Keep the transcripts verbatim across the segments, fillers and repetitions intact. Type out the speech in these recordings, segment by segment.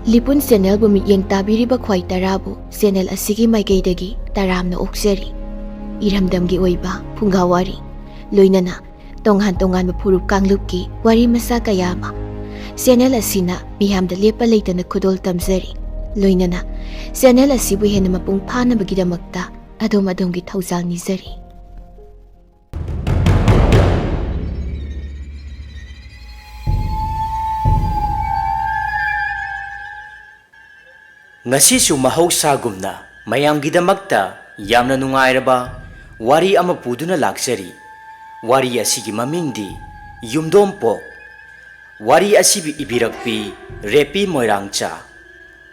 ꯂꯤꯄꯨꯟ ꯆꯦꯅꯦꯜꯕꯨ ꯃꯤꯠꯌꯦꯡ ꯇꯥꯕꯤꯔꯤꯕ ꯈ꯭ꯋꯥꯏ ꯇꯔꯥꯕꯨ ꯆꯦꯅꯦꯜ ꯑꯁꯤꯒꯤ ꯃꯥꯏꯀꯩꯗꯒꯤ ꯇꯔꯥꯝꯅ ꯑꯣꯛꯆꯔꯤ꯫ ꯏꯔꯝꯗꯝꯒꯤ ꯑꯣꯏꯕ ꯐꯨꯡꯒꯥ ꯋꯥꯔꯤ, ꯂꯣꯏꯅꯅ ꯇꯣꯉꯥꯟ ꯇꯣꯉꯥꯟꯕ ꯐꯨꯔꯨꯞ ꯀꯥꯡꯂꯨꯞꯀꯤ ꯋꯥꯔꯤ ꯃꯆꯥ ꯀꯌꯥ ꯑꯃ ꯆꯦꯅꯦꯜ ꯑꯁꯤꯅ ꯃꯤꯌꯥꯝꯗ ꯂꯦꯞꯄ ꯂꯩꯇꯅ ꯈꯨꯗꯣꯜ ꯇꯝꯖꯔꯤ꯫ ꯂꯣꯏꯅꯅ ꯆꯦꯅꯦꯜ ꯑꯁꯤꯕꯨ ꯍꯦꯟꯅ ꯃꯄꯨꯡ ꯐꯥꯅꯕꯒꯤꯗꯃꯛꯇ ꯑꯗꯣꯝ ꯑꯗꯣꯝꯒꯤ ꯊꯧꯖꯥꯜ ꯅꯤꯖꯔꯤ꯫ ꯉꯁꯤꯁꯨ ꯃꯍꯧꯁꯥꯒꯨꯝꯅ ꯃꯌꯥꯝꯒꯤꯗꯃꯛꯇ ꯌꯥꯝꯅ ꯅꯨꯡꯉꯥꯏꯔꯕ ꯋꯥꯔꯤ ꯑꯃ ꯄꯨꯗꯨꯅ ꯂꯥꯛꯆꯔꯤ꯫ ꯋꯥꯔꯤ ꯑꯁꯤꯒꯤ ꯃꯃꯤꯡꯗꯤ ꯌꯨꯝꯗꯣꯝꯄꯣꯛ꯫ ꯋꯥꯔꯤ ꯑꯁꯤꯕꯨ ꯏꯕꯤꯔꯛꯄꯤ ꯔꯦꯄꯤ ꯃꯣꯏꯔꯥꯡꯆꯥ꯫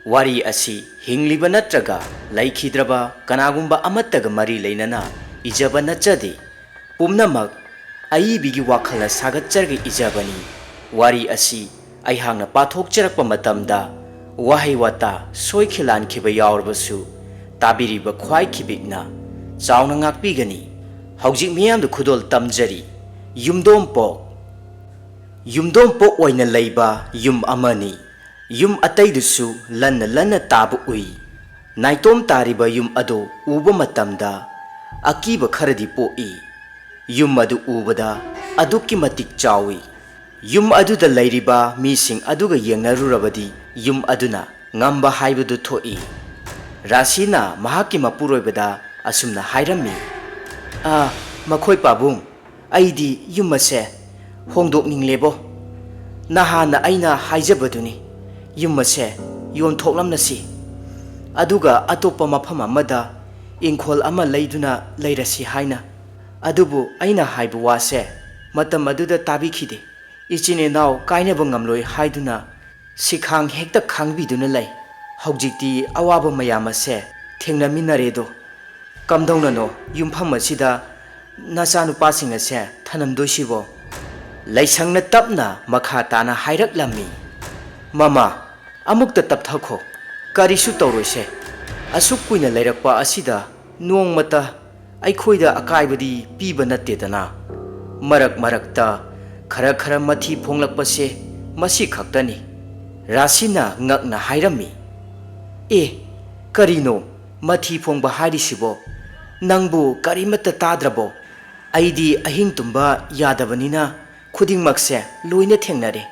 ꯋꯥꯔꯤ ꯑꯁꯤ ꯍꯤꯡꯂꯤꯕ ꯅꯠꯇ꯭ꯔꯒ ꯂꯩꯈꯤꯗ꯭ꯔꯕ ꯀꯅꯥꯒꯨꯝꯕ ꯑꯃꯠꯇꯒ ꯃꯔꯤ ꯂꯩꯅꯅ ꯏꯖꯕ ꯅꯠꯆꯗꯦ꯫ ꯄꯨꯝꯅꯃꯛ ꯑꯏꯕꯤꯒꯤ ꯋꯥꯈꯜꯅ ꯁꯥꯒꯠꯆꯔꯒ ꯏꯖꯕꯅꯤ꯫ ꯋꯥꯔꯤ ꯑꯁꯤ ꯑꯩꯍꯥꯛꯅ ꯄꯥꯊꯣꯛꯆꯔꯛꯄ ꯃꯇꯝꯗ ꯋꯥꯍꯩ ꯋꯥꯇꯥ ꯁꯣꯏꯈꯤ ꯂꯥꯟꯈꯤꯕ ꯌꯥꯎꯔꯕꯁꯨ ꯇꯥꯕꯤꯔꯤꯕ ꯈ꯭ꯋꯥꯏ ꯈꯤꯕꯤꯛꯅ ꯆꯥꯎꯅ ꯉꯥꯛꯄꯤꯒꯅꯤ꯫ ꯍꯧꯖꯤꯛ ꯃꯤꯌꯥꯝꯗ ꯈꯨꯗꯣꯜ ꯇꯝꯖꯔꯤ꯫ ꯌꯨꯝꯗꯣꯝꯄꯣꯛ꯫ ꯌꯨꯝꯗꯣꯝꯄꯣꯛ ꯑꯣꯏꯅ ꯂꯩꯕ ꯌꯨꯝ ꯑꯃꯅꯤ꯫ ꯌꯨꯝ ꯑꯇꯩꯗꯨꯁꯨ ꯂꯟꯅ ꯂꯟꯅ ꯇꯥꯕ ꯎꯏ꯫ ꯅꯥꯏꯇꯣꯝ ꯇꯥꯔꯤꯕ ꯌꯨꯝ ꯑꯗꯨ ꯎꯕ ꯃꯇꯝꯗ ꯑꯀꯤꯕ ꯈꯔꯗꯤ ꯄꯣꯛꯏ꯫ ꯌꯨꯝ ꯑꯗꯨ ꯎꯕꯗ ꯑꯗꯨꯛꯀꯤ ꯃꯇꯤꯛ ꯆꯥꯎꯏ꯫ ꯌꯨꯝ ꯑꯗꯨꯗ ꯂꯩꯔꯤꯕ ꯃꯤꯁꯤꯡ ꯑꯗꯨꯒ ꯌꯦꯡꯅꯔꯨꯔꯕꯗꯤ ꯌꯨꯝ ꯑꯗꯨꯅ ꯉꯝꯕ ꯍꯥꯏꯕꯗꯨ ꯊꯣꯛꯏ꯫ ꯔꯥꯁꯤꯅ ꯃꯍꯥꯛꯀꯤ ꯃꯄꯨꯔꯣꯏꯕꯗ ꯑꯁꯨꯝꯅ ꯍꯥꯏꯔꯝꯃꯤ, "ꯑ, ꯃꯈꯣꯏ ꯄꯥꯕꯨꯡ, ꯑꯩꯗꯤ ꯌꯨꯝ ꯑꯁꯦ ꯍꯣꯡꯗꯣꯛꯅꯤꯡꯂꯦꯕꯣ꯫ ꯅꯍꯥꯟꯅ ꯑꯩꯅ ꯍꯥꯏꯖꯕꯗꯨꯅꯤ, ꯌꯨꯝ ꯑꯁꯦ ꯌꯣꯟꯊꯣꯛꯂꯝꯂꯁꯤ꯫ ꯑꯗꯨꯒ ꯑꯇꯣꯞꯄ ꯃꯐꯝ ꯑꯃꯗ ꯏꯪꯈꯣꯜ ꯑꯃ ꯂꯩꯗꯨꯅ ꯂꯩꯔꯁꯤ ꯍꯥꯏꯅ꯫ ꯑꯗꯨꯕꯨ ꯑꯩꯅ ꯍꯥꯏꯕ ꯋꯥꯁꯦ ꯃꯇꯝ ꯑꯗꯨꯗ ꯇꯥꯕꯤꯈꯤꯗꯦ꯫ ꯏꯆꯤꯟ ꯏꯅꯥꯎ ꯀꯥꯏꯅꯕ ꯉꯝꯂꯣꯏ ꯍꯥꯏꯗꯨꯅ ꯁꯤꯈꯥꯡ ꯍꯦꯛꯇ ꯈꯥꯡꯕꯤꯗꯨꯅ ꯂꯩ꯫ ꯍꯧꯖꯤꯛꯇꯤ ꯑꯋꯥꯕ ꯃꯌꯥꯝ ꯑꯁꯦ ꯊꯦꯡꯅꯃꯤꯟꯅꯔꯦꯗꯣ꯫ ꯀꯝꯗꯧꯅꯅꯣ ꯌꯨꯝꯐꯝ ꯑꯁꯤꯗ ꯅꯆꯥꯅꯨꯄꯥꯁꯤꯡ ꯑꯁꯦ ꯊꯅꯝꯗꯣꯏꯁꯤꯕꯣ?" ꯂꯩꯁꯪꯅ ꯇꯞꯅ ꯃꯈꯥ ꯇꯥꯅ ꯍꯥꯏꯔꯛꯂꯝꯃꯤ, "ꯃꯃꯥ, ꯑꯃꯨꯛꯇ ꯇꯞꯊꯈꯣ꯫ ꯀꯔꯤꯁꯨ ꯇꯧꯔꯣꯏꯁꯦ꯫ ꯑꯁꯨꯛ ꯀꯨꯏꯅ ꯂꯩꯔꯛꯄ ꯑꯁꯤꯗ ꯅꯣꯡꯃꯇ ꯑꯩꯈꯣꯏꯗ ꯑꯀꯥꯏꯕꯗꯤ ꯄꯤꯕ ꯅꯠꯇꯦꯗꯅ꯫ ꯃꯔꯛ ꯃꯔꯛꯇ ꯈꯔ ꯈꯔ ꯃꯊꯤ ꯐꯣꯡꯂꯛꯄꯁꯦ ꯃꯁꯤ ꯈꯛꯇꯅꯤ꯫ ꯔꯥꯁꯤꯅ ꯉꯛꯅ ꯍꯥꯏꯔꯝꯃꯤ, "ꯑꯦ, ꯀꯔꯤꯅꯣ ꯃꯊꯤ ꯐꯣꯡꯕ ꯍꯥꯏꯔꯤꯁꯤꯕꯣ? ꯅꯪꯕꯨ ꯀꯔꯤꯃꯠꯇ ꯇꯥꯗ꯭ꯔꯕꯣ? ꯑꯩꯗꯤ ꯑꯍꯤꯡ ꯇꯨꯝꯕ ꯌꯥꯗꯕꯅꯤꯅ ꯈꯨꯗꯤꯡꯃꯛꯁꯦ ꯂꯣꯏꯅ ꯊꯦꯡꯅꯔꯦ꯫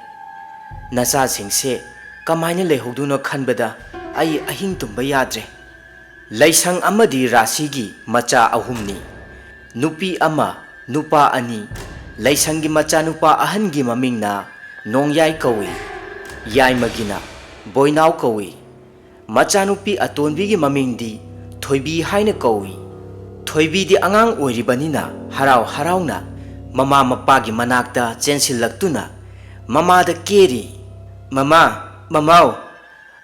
ꯅꯆꯥꯁꯤꯡꯁꯦ ꯀꯃꯥꯏꯅ ꯂꯩꯍꯧꯗꯣꯏꯅꯣ ꯈꯟꯕꯗ ꯑꯩ ꯑꯍꯤꯡ ꯇꯨꯝꯕ ꯌꯥꯗ꯭ꯔꯦ꯫" ꯂꯩꯁꯪ ꯑꯃꯗꯤ ꯔꯥꯁꯤꯒꯤ ꯃꯆꯥ ꯑꯍꯨꯝꯅꯤ꯫ ꯅꯨꯄꯤ ꯑꯃ, ꯅꯨꯄꯥ ꯑꯅꯤ꯫ ꯂꯩꯁꯪꯒꯤ ꯃꯆꯥꯅꯨꯄꯥ ꯑꯍꯟꯒꯤ ꯃꯃꯤꯡꯅ ꯅꯣꯡꯌꯥꯏ ꯀꯧꯏ꯫ ꯌꯥꯏꯃꯒꯤꯅ ꯕꯣꯏꯅꯥꯎ ꯀꯧꯏ꯫ ꯃꯆꯥꯅꯨꯄꯤ ꯑꯇꯣꯟꯕꯤꯒꯤ ꯃꯃꯤꯡꯗꯤ ꯊꯣꯏꯕꯤ ꯍꯥꯏꯅ ꯀꯧꯏ꯫ ꯊꯣꯏꯕꯤꯗꯤ ꯑꯉꯥꯡ ꯑꯣꯏꯔꯤꯕꯅꯤꯅ ꯍꯔꯥꯎ ꯍꯔꯥꯎꯅ ꯃꯃꯥ ꯃꯄꯥꯒꯤ ꯃꯅꯥꯛꯇ ꯆꯦꯟꯁꯤꯜꯂꯛꯇꯨꯅ ꯃꯃꯥꯗ ꯀꯦꯔꯤ, "ꯃꯃꯥ, ꯃꯃꯥꯎ,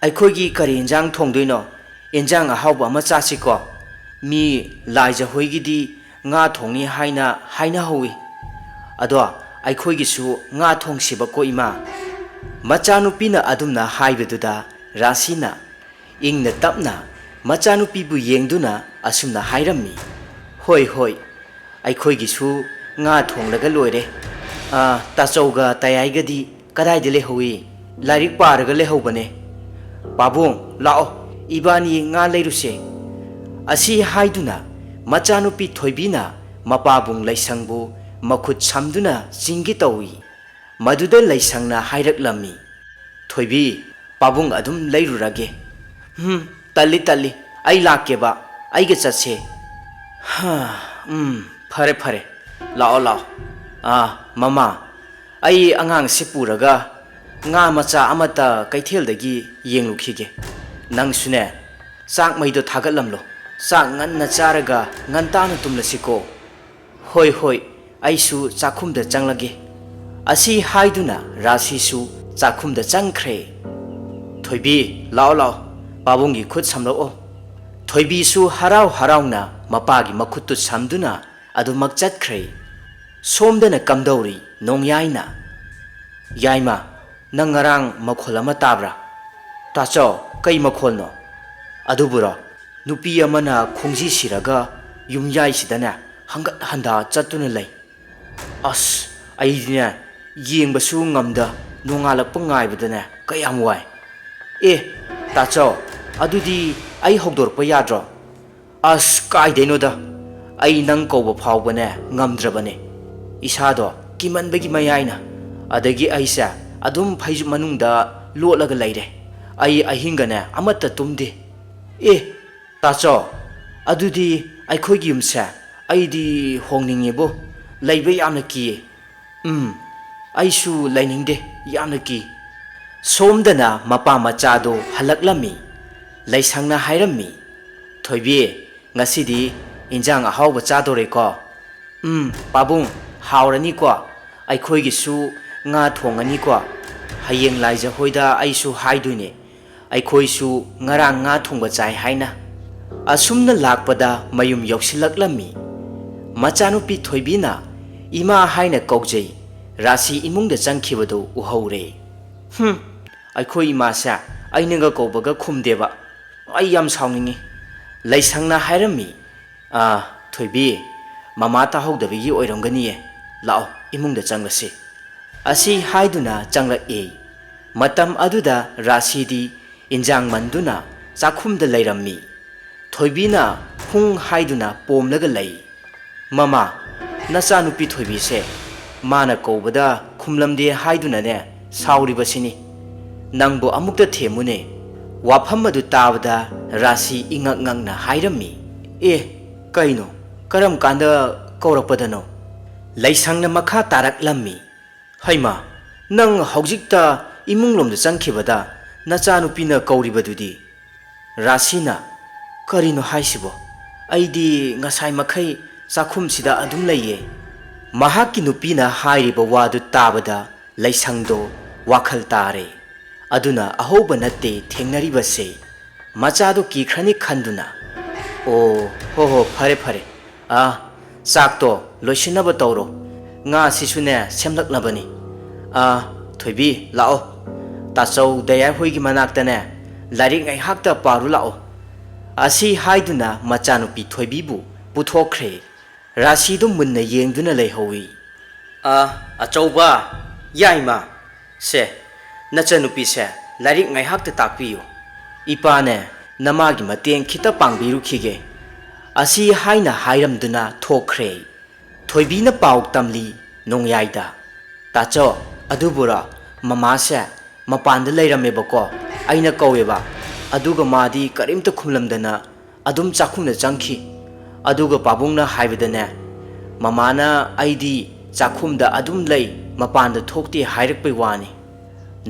ꯑꯩꯈꯣꯏꯒꯤ ꯀꯔꯤ ꯏꯟꯖꯥꯡ ꯊꯣꯡꯗꯣꯏꯅꯣ? ꯏꯟꯖꯥꯡ ꯑꯍꯥꯎꯕ ꯑꯃ ꯆꯥꯁꯤꯀꯣ꯫ ꯃꯤ ꯂꯥꯏꯖ ꯍꯣꯏꯒꯤꯗꯤ ꯉꯥ ꯊꯣꯡꯅꯤ ꯍꯥꯏꯅ ꯍꯥꯏꯅꯍꯧꯋꯤ꯫ ꯑꯗꯣ ꯑꯩꯈꯣꯏꯒꯤꯁꯨ ꯉꯥ ꯊꯣꯡꯁꯤꯕꯀꯣ, ꯏꯃꯥ?" ꯃꯆꯥꯅꯨꯄꯤꯅ ꯑꯗꯨꯝꯅ ꯍꯥꯏꯕꯗꯨꯗ ꯔꯥꯁꯤꯅ ꯏꯪꯅ ꯇꯞꯅ ꯃꯆꯥꯅꯨꯄꯤꯕꯨ ꯌꯦꯡꯗꯨꯅ ꯑꯁꯨꯝꯅ ꯍꯥꯏꯔꯝꯃꯤ, "ꯍꯣꯏ, ꯍꯣꯏ, ꯑꯩꯈꯣꯏꯒꯤꯁꯨ ꯉꯥ ꯊꯣꯡꯂꯒ ꯂꯣꯏꯔꯦ꯫ ꯑꯥ, ꯇꯥꯆꯧꯒ ꯇꯌꯥꯏꯒꯗꯤ ꯀꯗꯥꯏꯗ ꯂꯩꯍꯧꯏ? ꯂꯥꯏꯔꯤꯛ ꯄꯥꯔꯒ ꯂꯩꯍꯧꯕꯅꯦ꯫ ꯄꯥꯕꯨꯡ, ꯂꯥꯛꯑꯣ, ꯏꯕꯥꯅꯤ ꯉꯥ ꯂꯩꯔꯨꯁꯦ꯫" ꯑꯁꯤ ꯍꯥꯏꯗꯨꯅ ꯃꯆꯥꯅꯨꯄꯤ ꯊꯣꯏꯕꯤꯅ ꯃꯄꯥꯕꯨꯡ ꯂꯩꯁꯪꯕꯨ ꯃꯈꯨꯠ ꯁꯝꯗꯨꯅ ꯆꯤꯡꯒꯦ ꯇꯧꯏ꯫ ꯃꯗꯨꯗ ꯂꯩꯁꯪꯅ ꯍꯥꯏꯔꯛꯂꯝꯃꯤ, "ꯊꯣꯏꯕꯤ, ꯄꯥꯕꯨꯡ ꯑꯗꯨꯝ ꯂꯩꯔꯨꯔꯒꯦ꯫" "ꯍꯝ, ꯇꯜꯂꯤ, ꯇꯜꯂꯤ, ꯑꯩ ꯂꯥꯛꯀꯦꯕ, ꯑꯩꯒ ꯆꯠꯁꯦ꯫" "ꯍꯥ, ꯎꯝ, ꯐꯔꯦ, ꯐꯔꯦ, ꯂꯥꯛꯑꯣ, ꯂꯥꯛꯑꯣ꯫ ꯑꯥ, ꯃꯃꯥ, ꯑꯩ ꯑꯉꯥꯡꯁꯦ ꯄꯨꯔꯒ ꯉꯥ ꯃꯆꯥ ꯑꯃꯠꯇ ꯀꯩꯊꯦꯜꯗꯒꯤ ꯌꯦꯡꯂꯨꯈꯤꯒꯦ꯫ ꯅꯪꯁꯨꯅꯦ, ꯆꯥꯛ ꯃꯩꯗꯣ ꯊꯥꯒꯠꯂꯝꯂꯣ꯫ ꯆꯥꯛ ꯉꯟꯅ ꯆꯥꯔꯒ ꯉꯟꯇꯥꯅ ꯇꯨꯝꯂꯁꯤꯀꯣ꯫" "ꯍꯣꯏ, ꯍꯣꯏ, ꯑꯩꯁꯨ ꯆꯥꯛꯈꯨꯝꯗ ꯆꯪꯂꯒꯦ꯫" ꯑꯁꯤ ꯍꯥꯏꯗꯨꯅ ꯔꯥꯁꯤꯁꯨ ꯆꯥꯛꯈꯨꯝꯗ ꯆꯪꯈ꯭ꯔꯦ꯫ "ꯊꯣꯏꯕꯤ, ꯂꯥꯛꯑꯣ, ꯂꯥꯛꯑꯣ, ꯄꯥꯕꯨꯡꯒꯤ ꯈꯨꯠ ꯁꯝꯂꯛꯑꯣ꯫" ꯊꯣꯏꯕꯤꯁꯨ ꯍꯔꯥꯎ ꯍꯔꯥꯎꯅ ꯃꯄꯥꯒꯤ ꯃꯈꯨꯠꯇꯨ ꯁꯝꯗꯨꯅ ꯑꯗꯨꯃꯛ ꯆꯠꯈ꯭ꯔꯦ꯫ ꯁꯣꯝꯗꯅ ꯀꯝꯗꯧꯔꯤ ꯅꯣꯡꯌꯥꯏꯅ꯫ "ꯌꯥꯏꯃ, ꯅꯪ ꯉꯔꯥꯡ ꯃꯈꯣꯜ ꯑꯃ ꯇꯥꯕ꯭ꯔꯥ?" "ꯇꯥꯆꯧ, ꯀꯩ ꯃꯈꯣꯜꯅꯣ?" "ꯑꯗꯨꯕꯨꯔꯣ, ꯅꯨꯄꯤ ꯑꯃꯅ ꯈꯣꯡꯖꯤ ꯁꯤꯔꯒ ꯌꯨꯝꯌꯥꯏꯁꯤꯗꯅꯦ ꯍꯪꯒꯠ ꯍꯟꯗꯥ ꯆꯠꯇꯨꯅ ꯂꯩ꯫ ꯑꯁ, ꯑꯩꯗꯤꯅꯦ ꯌꯦꯡꯕꯁꯨ ꯉꯝꯗ ꯅꯣꯡꯉꯥꯜꯂꯛꯄ ꯉꯥꯏꯕꯗꯅꯦ ꯀꯌꯥꯝ ꯋꯥꯏ꯫ ꯑꯦ, ꯇꯥꯆꯧ, ꯑꯗꯨꯗꯤ ꯑꯩ ꯍꯧꯗꯣꯔꯛꯄ ꯌꯥꯗ꯭ꯔꯣ? ꯑꯁ, ꯀꯥꯏꯗꯩꯅꯣꯗ, ꯑꯩ ꯅꯪ ꯀꯧꯕ ꯐꯥꯎꯕꯅꯦ ꯉꯝꯗ꯭ꯔꯕꯅꯦ꯫ ꯏꯁꯥꯗꯣ ꯀꯤꯃꯟꯕꯒꯤ ꯃꯌꯥꯏꯅ꯫ ꯑꯗꯒꯤ ꯑꯩꯁꯦ ꯑꯗꯨꯝ ꯐꯩꯖꯨꯞ ꯃꯅꯨꯡꯗ ꯂꯣꯠꯂꯒ ꯂꯩꯔꯦ꯫ ꯑꯩ ꯑꯍꯤꯡꯒꯅꯦ ꯑꯃꯠꯇ ꯇꯨꯝꯗꯦ꯫ ꯑꯦ, ꯇꯥꯆꯧ, ꯑꯗꯨꯗꯤ ꯑꯩꯈꯣꯏꯒꯤ ꯌꯨꯝꯁꯦ ꯑꯩꯗꯤ ꯍꯣꯡꯅꯤꯡꯉꯦꯕꯨ, ꯂꯩꯕ ꯌꯥꯝꯅ ꯀꯤꯌꯦ꯫ ꯎꯝ, ꯑꯩꯁꯨ ꯂꯩꯅꯤꯡꯗꯦ, ꯌꯥꯝꯅ ꯀꯤ꯫ ꯁꯣꯝꯗꯅ ꯃꯄꯥ ꯃꯆꯥꯗꯣ ꯍꯜꯂꯛꯂꯝꯃꯤ꯫ ꯂꯩꯁꯪꯅ ꯍꯥꯏꯔꯝꯃꯤ, "ꯊꯣꯏꯕꯤ, ꯉꯁꯤꯗꯤ ꯏꯟꯖꯥꯡ ꯑꯍꯥꯎꯕ ꯆꯥꯗꯣꯔꯦꯀꯣ?" "ꯎꯝ, ꯄꯥꯕꯨꯡ, ꯍꯥꯎꯔꯅꯤꯀꯣ? ꯑꯩꯈꯣꯏꯒꯤꯁꯨ ꯉꯥ ꯊꯣꯡꯉꯅꯤꯀꯣ? ꯍꯌꯦꯡ ꯂꯥꯏꯖ ꯍꯣꯏꯗ ꯑꯩꯁꯨ ꯍꯥꯏꯗꯣꯏꯅꯦ꯫ ꯑꯩꯈꯣꯏꯁꯨ ꯉꯔꯥꯡ ꯉꯥ ꯊꯣꯡꯕ ꯆꯥꯏ ꯍꯥꯏꯅ꯫" ꯑꯁꯨꯝꯅ ꯂꯥꯛꯄꯗ ꯃꯌꯨꯝ ꯌꯧꯁꯤꯜꯂꯛꯂꯝꯃꯤ꯫ ꯃꯆꯥꯅꯨꯄꯤ ꯊꯣꯏꯕꯤꯅ ꯏꯃꯥ ꯍꯥꯏꯅ ꯀꯧꯖꯩ ꯔꯥꯁꯤ ꯏꯃꯨꯡꯗ ꯆꯪꯈꯤꯕꯗꯨ ꯎꯍꯧꯔꯦ꯫ "ꯍꯨꯝ, ꯑꯩꯈꯣꯏ ꯏꯃꯥꯁꯦ ꯑꯩꯅꯒ ꯀꯧꯕꯒ ꯈꯨꯝꯗꯦꯕ꯫ ꯑꯩ ꯌꯥꯝ ꯁꯥꯎꯅꯤꯡꯉꯤ꯫" ꯂꯩꯁꯪꯅ ꯍꯥꯏꯔꯝꯃꯤ, "ꯑꯥ, ꯊꯣꯏꯕꯤ, ꯃꯃꯥ ꯇꯥꯍꯧꯗꯕꯒꯤ ꯑꯣꯏꯔꯝꯒꯅꯤꯌꯦ꯫ ꯂꯥꯛꯑꯣ, ꯏꯃꯨꯡꯗ ꯆꯪꯂꯁꯤ꯫" ꯑꯁꯤ ꯍꯥꯏꯗꯨꯅ ꯆꯪꯂꯛꯏ꯫ ꯃꯇꯝ ꯑꯗꯨꯗ ꯔꯥꯁꯤꯗꯤ ꯏꯟꯖꯥꯡ ꯃꯟꯗꯨꯅ ꯆꯥꯛꯈꯨꯝꯗ ꯂꯩꯔꯝꯃꯤ꯫ ꯊꯣꯏꯕꯤꯅ ꯍꯨꯡ ꯍꯥꯏꯗꯨꯅ ꯄꯣꯝꯂꯒ ꯂꯩ꯫ "ꯃꯃꯥ, ꯅꯆꯥꯅꯨꯄꯤ ꯊꯣꯏꯕꯤꯁꯦ ꯃꯥꯅ ꯀꯧꯕꯗ ꯈꯨꯝꯂꯝꯗꯦ ꯍꯥꯏꯗꯨꯅꯅꯦ ꯁꯥꯎꯔꯤꯕꯁꯤꯅꯤ꯫ ꯅꯪꯕꯨ ꯑꯃꯨꯛꯇ ꯊꯦꯝꯃꯨꯅꯦ꯫" ꯋꯥꯐꯝ ꯑꯗꯨ ꯇꯥꯕꯗ ꯔꯥꯁꯤ ꯏꯉꯛ ꯉꯛꯅ ꯍꯥꯏꯔꯝꯃꯤ, "ꯑꯦ, ꯀꯩꯅꯣ? ꯀꯔꯝ ꯀꯥꯟꯗ ꯀꯧꯔꯛꯄꯗꯅꯣ?" ꯂꯩꯁꯪꯅ ꯃꯈꯥ ꯇꯥꯔꯛꯂꯝꯃꯤ, "ꯍꯩꯃꯥ, ꯅꯪ ꯍꯧꯖꯤꯛꯇ ꯏꯃꯨꯡꯂꯣꯝꯗ ꯆꯪꯈꯤꯕꯗ ꯅꯆꯥꯅꯨꯄꯤꯅ ꯀꯧꯔꯤꯕꯗꯨꯗꯤ?" ꯔꯥꯁꯤꯅ, "ꯀꯔꯤꯅꯣ ꯍꯥꯏꯁꯤꯕꯣ? ꯑꯩꯗꯤ ꯉꯁꯥꯏ ꯃꯈꯩ ꯆꯥꯛꯈꯨꯝꯁꯤꯗ ꯑꯗꯨꯝ ꯂꯩꯌꯦ꯫" ꯃꯍꯥꯛꯀꯤ ꯅꯨꯄꯤꯅ ꯍꯥꯏꯔꯤꯕ ꯋꯥꯗꯨ ꯇꯥꯕꯗ ꯂꯩꯁꯪꯗꯣ ꯋꯥꯈꯜ ꯇꯥꯔꯦ꯫ ꯑꯗꯨꯅ ꯑꯍꯧꯕ ꯅꯠꯇꯦ ꯊꯦꯡꯅꯔꯤꯕꯁꯦ꯫ ꯃꯆꯥꯗꯣ ꯀꯤꯈ꯭ꯔꯅꯤ ꯈꯟꯗꯨꯅ, "ꯑꯣ, ꯍꯣ ꯍꯣ, ꯐꯔꯦ ꯐꯔꯦ꯫ ꯑꯥ, ꯆꯥꯛꯇꯣ ꯂꯣꯏꯁꯤꯟꯅꯕ ꯇꯧꯔꯣ꯫ ꯉꯥꯁꯤꯁꯨꯅꯦ ꯁꯦꯝꯂꯛꯅꯕꯅꯤ꯫ ꯑꯥ, ꯊꯣꯏꯕꯤ, ꯂꯥꯛꯑꯣ꯫ ꯇꯥꯆꯧ ꯗꯌꯥꯏ ꯍꯣꯏꯒꯤ ꯃꯅꯥꯛꯇꯅꯦ ꯂꯥꯏꯔꯤꯛ ꯉꯥꯏꯍꯥꯛꯇ ꯄꯥꯔꯨ ꯂꯥꯛꯑꯣ꯫" ꯑꯁꯤ ꯍꯥꯏꯗꯨꯅ ꯃꯆꯥꯅꯨꯄꯤ ꯊꯣꯏꯕꯤꯕꯨ ꯄꯨꯊꯣꯛꯈ꯭ꯔꯦ꯫ ꯔꯥꯁꯤꯗꯨ ꯃꯨꯟꯅ ꯌꯦꯡꯗꯨꯅ ꯂꯩꯍꯧꯏ꯫ "ꯑ, ꯑꯆꯧꯕ, ꯌꯥꯏꯃ, "ꯁꯦ, ꯅꯆꯟꯅꯨꯄꯤꯁꯦ ꯂꯥꯏꯔꯤꯛ ꯉꯥꯏꯍꯥꯛꯇ ꯇꯥꯛꯄꯤꯌꯨ꯫ ꯏꯄꯥꯅꯦ, ꯅꯃꯥꯒꯤ ꯃꯇꯦꯡ ꯈꯤꯇ ꯄꯥꯡꯕꯤꯔꯨꯈꯤꯒꯦ"꯫ ꯑꯁꯤ ꯍꯥꯏꯅ ꯍꯥꯏꯔꯝꯗꯨꯅ ꯊꯣꯛꯈ꯭ꯔꯦ꯫ ꯊꯣꯏꯕꯤꯅ ꯄꯥꯎ ꯇꯝꯂꯤ ꯅꯣꯡꯌꯥꯏꯗ꯫ "ꯇꯥꯆꯧ, ꯑꯗꯨꯕꯨꯔꯣ, ꯃꯃꯥꯁꯦ ꯃꯄꯥꯟꯗ ꯂꯩꯔꯝꯃꯦꯕꯀꯣ, ꯑꯩꯅ ꯀꯧꯋꯦꯕ, ꯑꯗꯨꯒ ꯃꯥꯗꯤ ꯀꯔꯤꯝꯇ ꯈꯨꯝꯂꯝꯗꯅ ꯑꯗꯨꯝ ꯆꯥꯛꯈꯨꯝꯗ ꯆꯪꯈꯤ꯫ ꯑꯗꯨꯒ ꯄꯥꯕꯨꯡꯅ ꯍꯥꯏꯕꯗꯅꯦ, ꯃꯃꯥꯅ ꯑꯩꯗꯤ ꯆꯥꯛꯈꯨꯝꯗ ꯑꯗꯨꯝ ꯂꯩ, ꯃꯄꯥꯟꯗ ꯊꯣꯛꯇꯦ ꯍꯥꯏꯔꯛꯄꯩ ꯋꯥꯅꯤ"꯫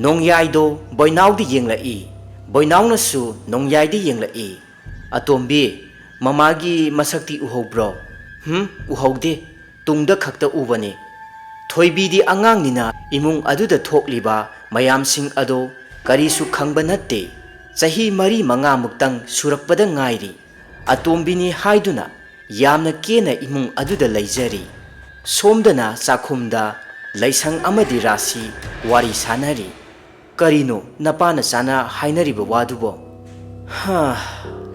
ꯅꯣꯡꯌꯥꯏꯗꯣ ꯕꯣꯏꯅꯥꯎꯗ ꯌꯦꯡꯂꯛꯏ, ꯕꯣꯏꯅꯥꯎꯅꯁꯨ ꯅꯣꯡꯌꯥꯏꯗ ꯌꯦꯡꯂꯛꯏ꯫ "ꯑꯇꯣꯝꯕꯤ, ꯃꯃꯥꯒꯤ ꯃꯁꯛꯇꯤ ꯎꯍꯧꯕ꯭ꯔꯣ?" "ꯍꯨꯝ, ꯎꯍꯧꯗꯦ, ꯇꯨꯡꯗ ꯈꯛꯇ ꯎꯕꯅꯤ"꯫ ꯊꯣꯏꯕꯤꯗꯤ ꯑꯉꯥꯡꯅꯤꯅ ꯏꯃꯨꯡ ꯑꯗꯨꯗ ꯊꯣꯛꯂꯤꯕ ꯃꯌꯥꯝꯁꯤꯡ ꯑꯗꯣ ꯀꯔꯤꯁꯨ ꯈꯪꯕ ꯅꯠꯇꯦ꯫ ꯆꯍꯤ ꯃꯔꯤ ꯃꯉꯥꯃꯨꯛꯇꯪ ꯁꯨꯔꯛꯄꯗ ꯉꯥꯏꯔꯤ꯫ ꯑꯇꯣꯝꯕꯤꯅꯤ ꯍꯥꯏꯗꯨꯅ ꯌꯥꯝꯅ ꯀꯦꯅ ꯏꯃꯨꯡ ꯑꯗꯨꯗ ꯂꯩꯖꯔꯤ꯫ ꯁꯣꯝꯗꯅ ꯆꯥꯛꯈꯨꯝꯗ ꯂꯩꯁꯪ ꯑꯃꯗꯤ ꯔꯥꯁꯤ ꯋꯥꯔꯤ ꯁꯥꯅꯔꯤ꯫ "ꯀꯔꯤꯅꯣ ꯅꯄꯥꯅ ꯆꯥꯅ ꯍꯥꯏꯅꯔꯤꯕ ꯋꯥꯗꯨꯕꯣ?" "ꯍꯥ,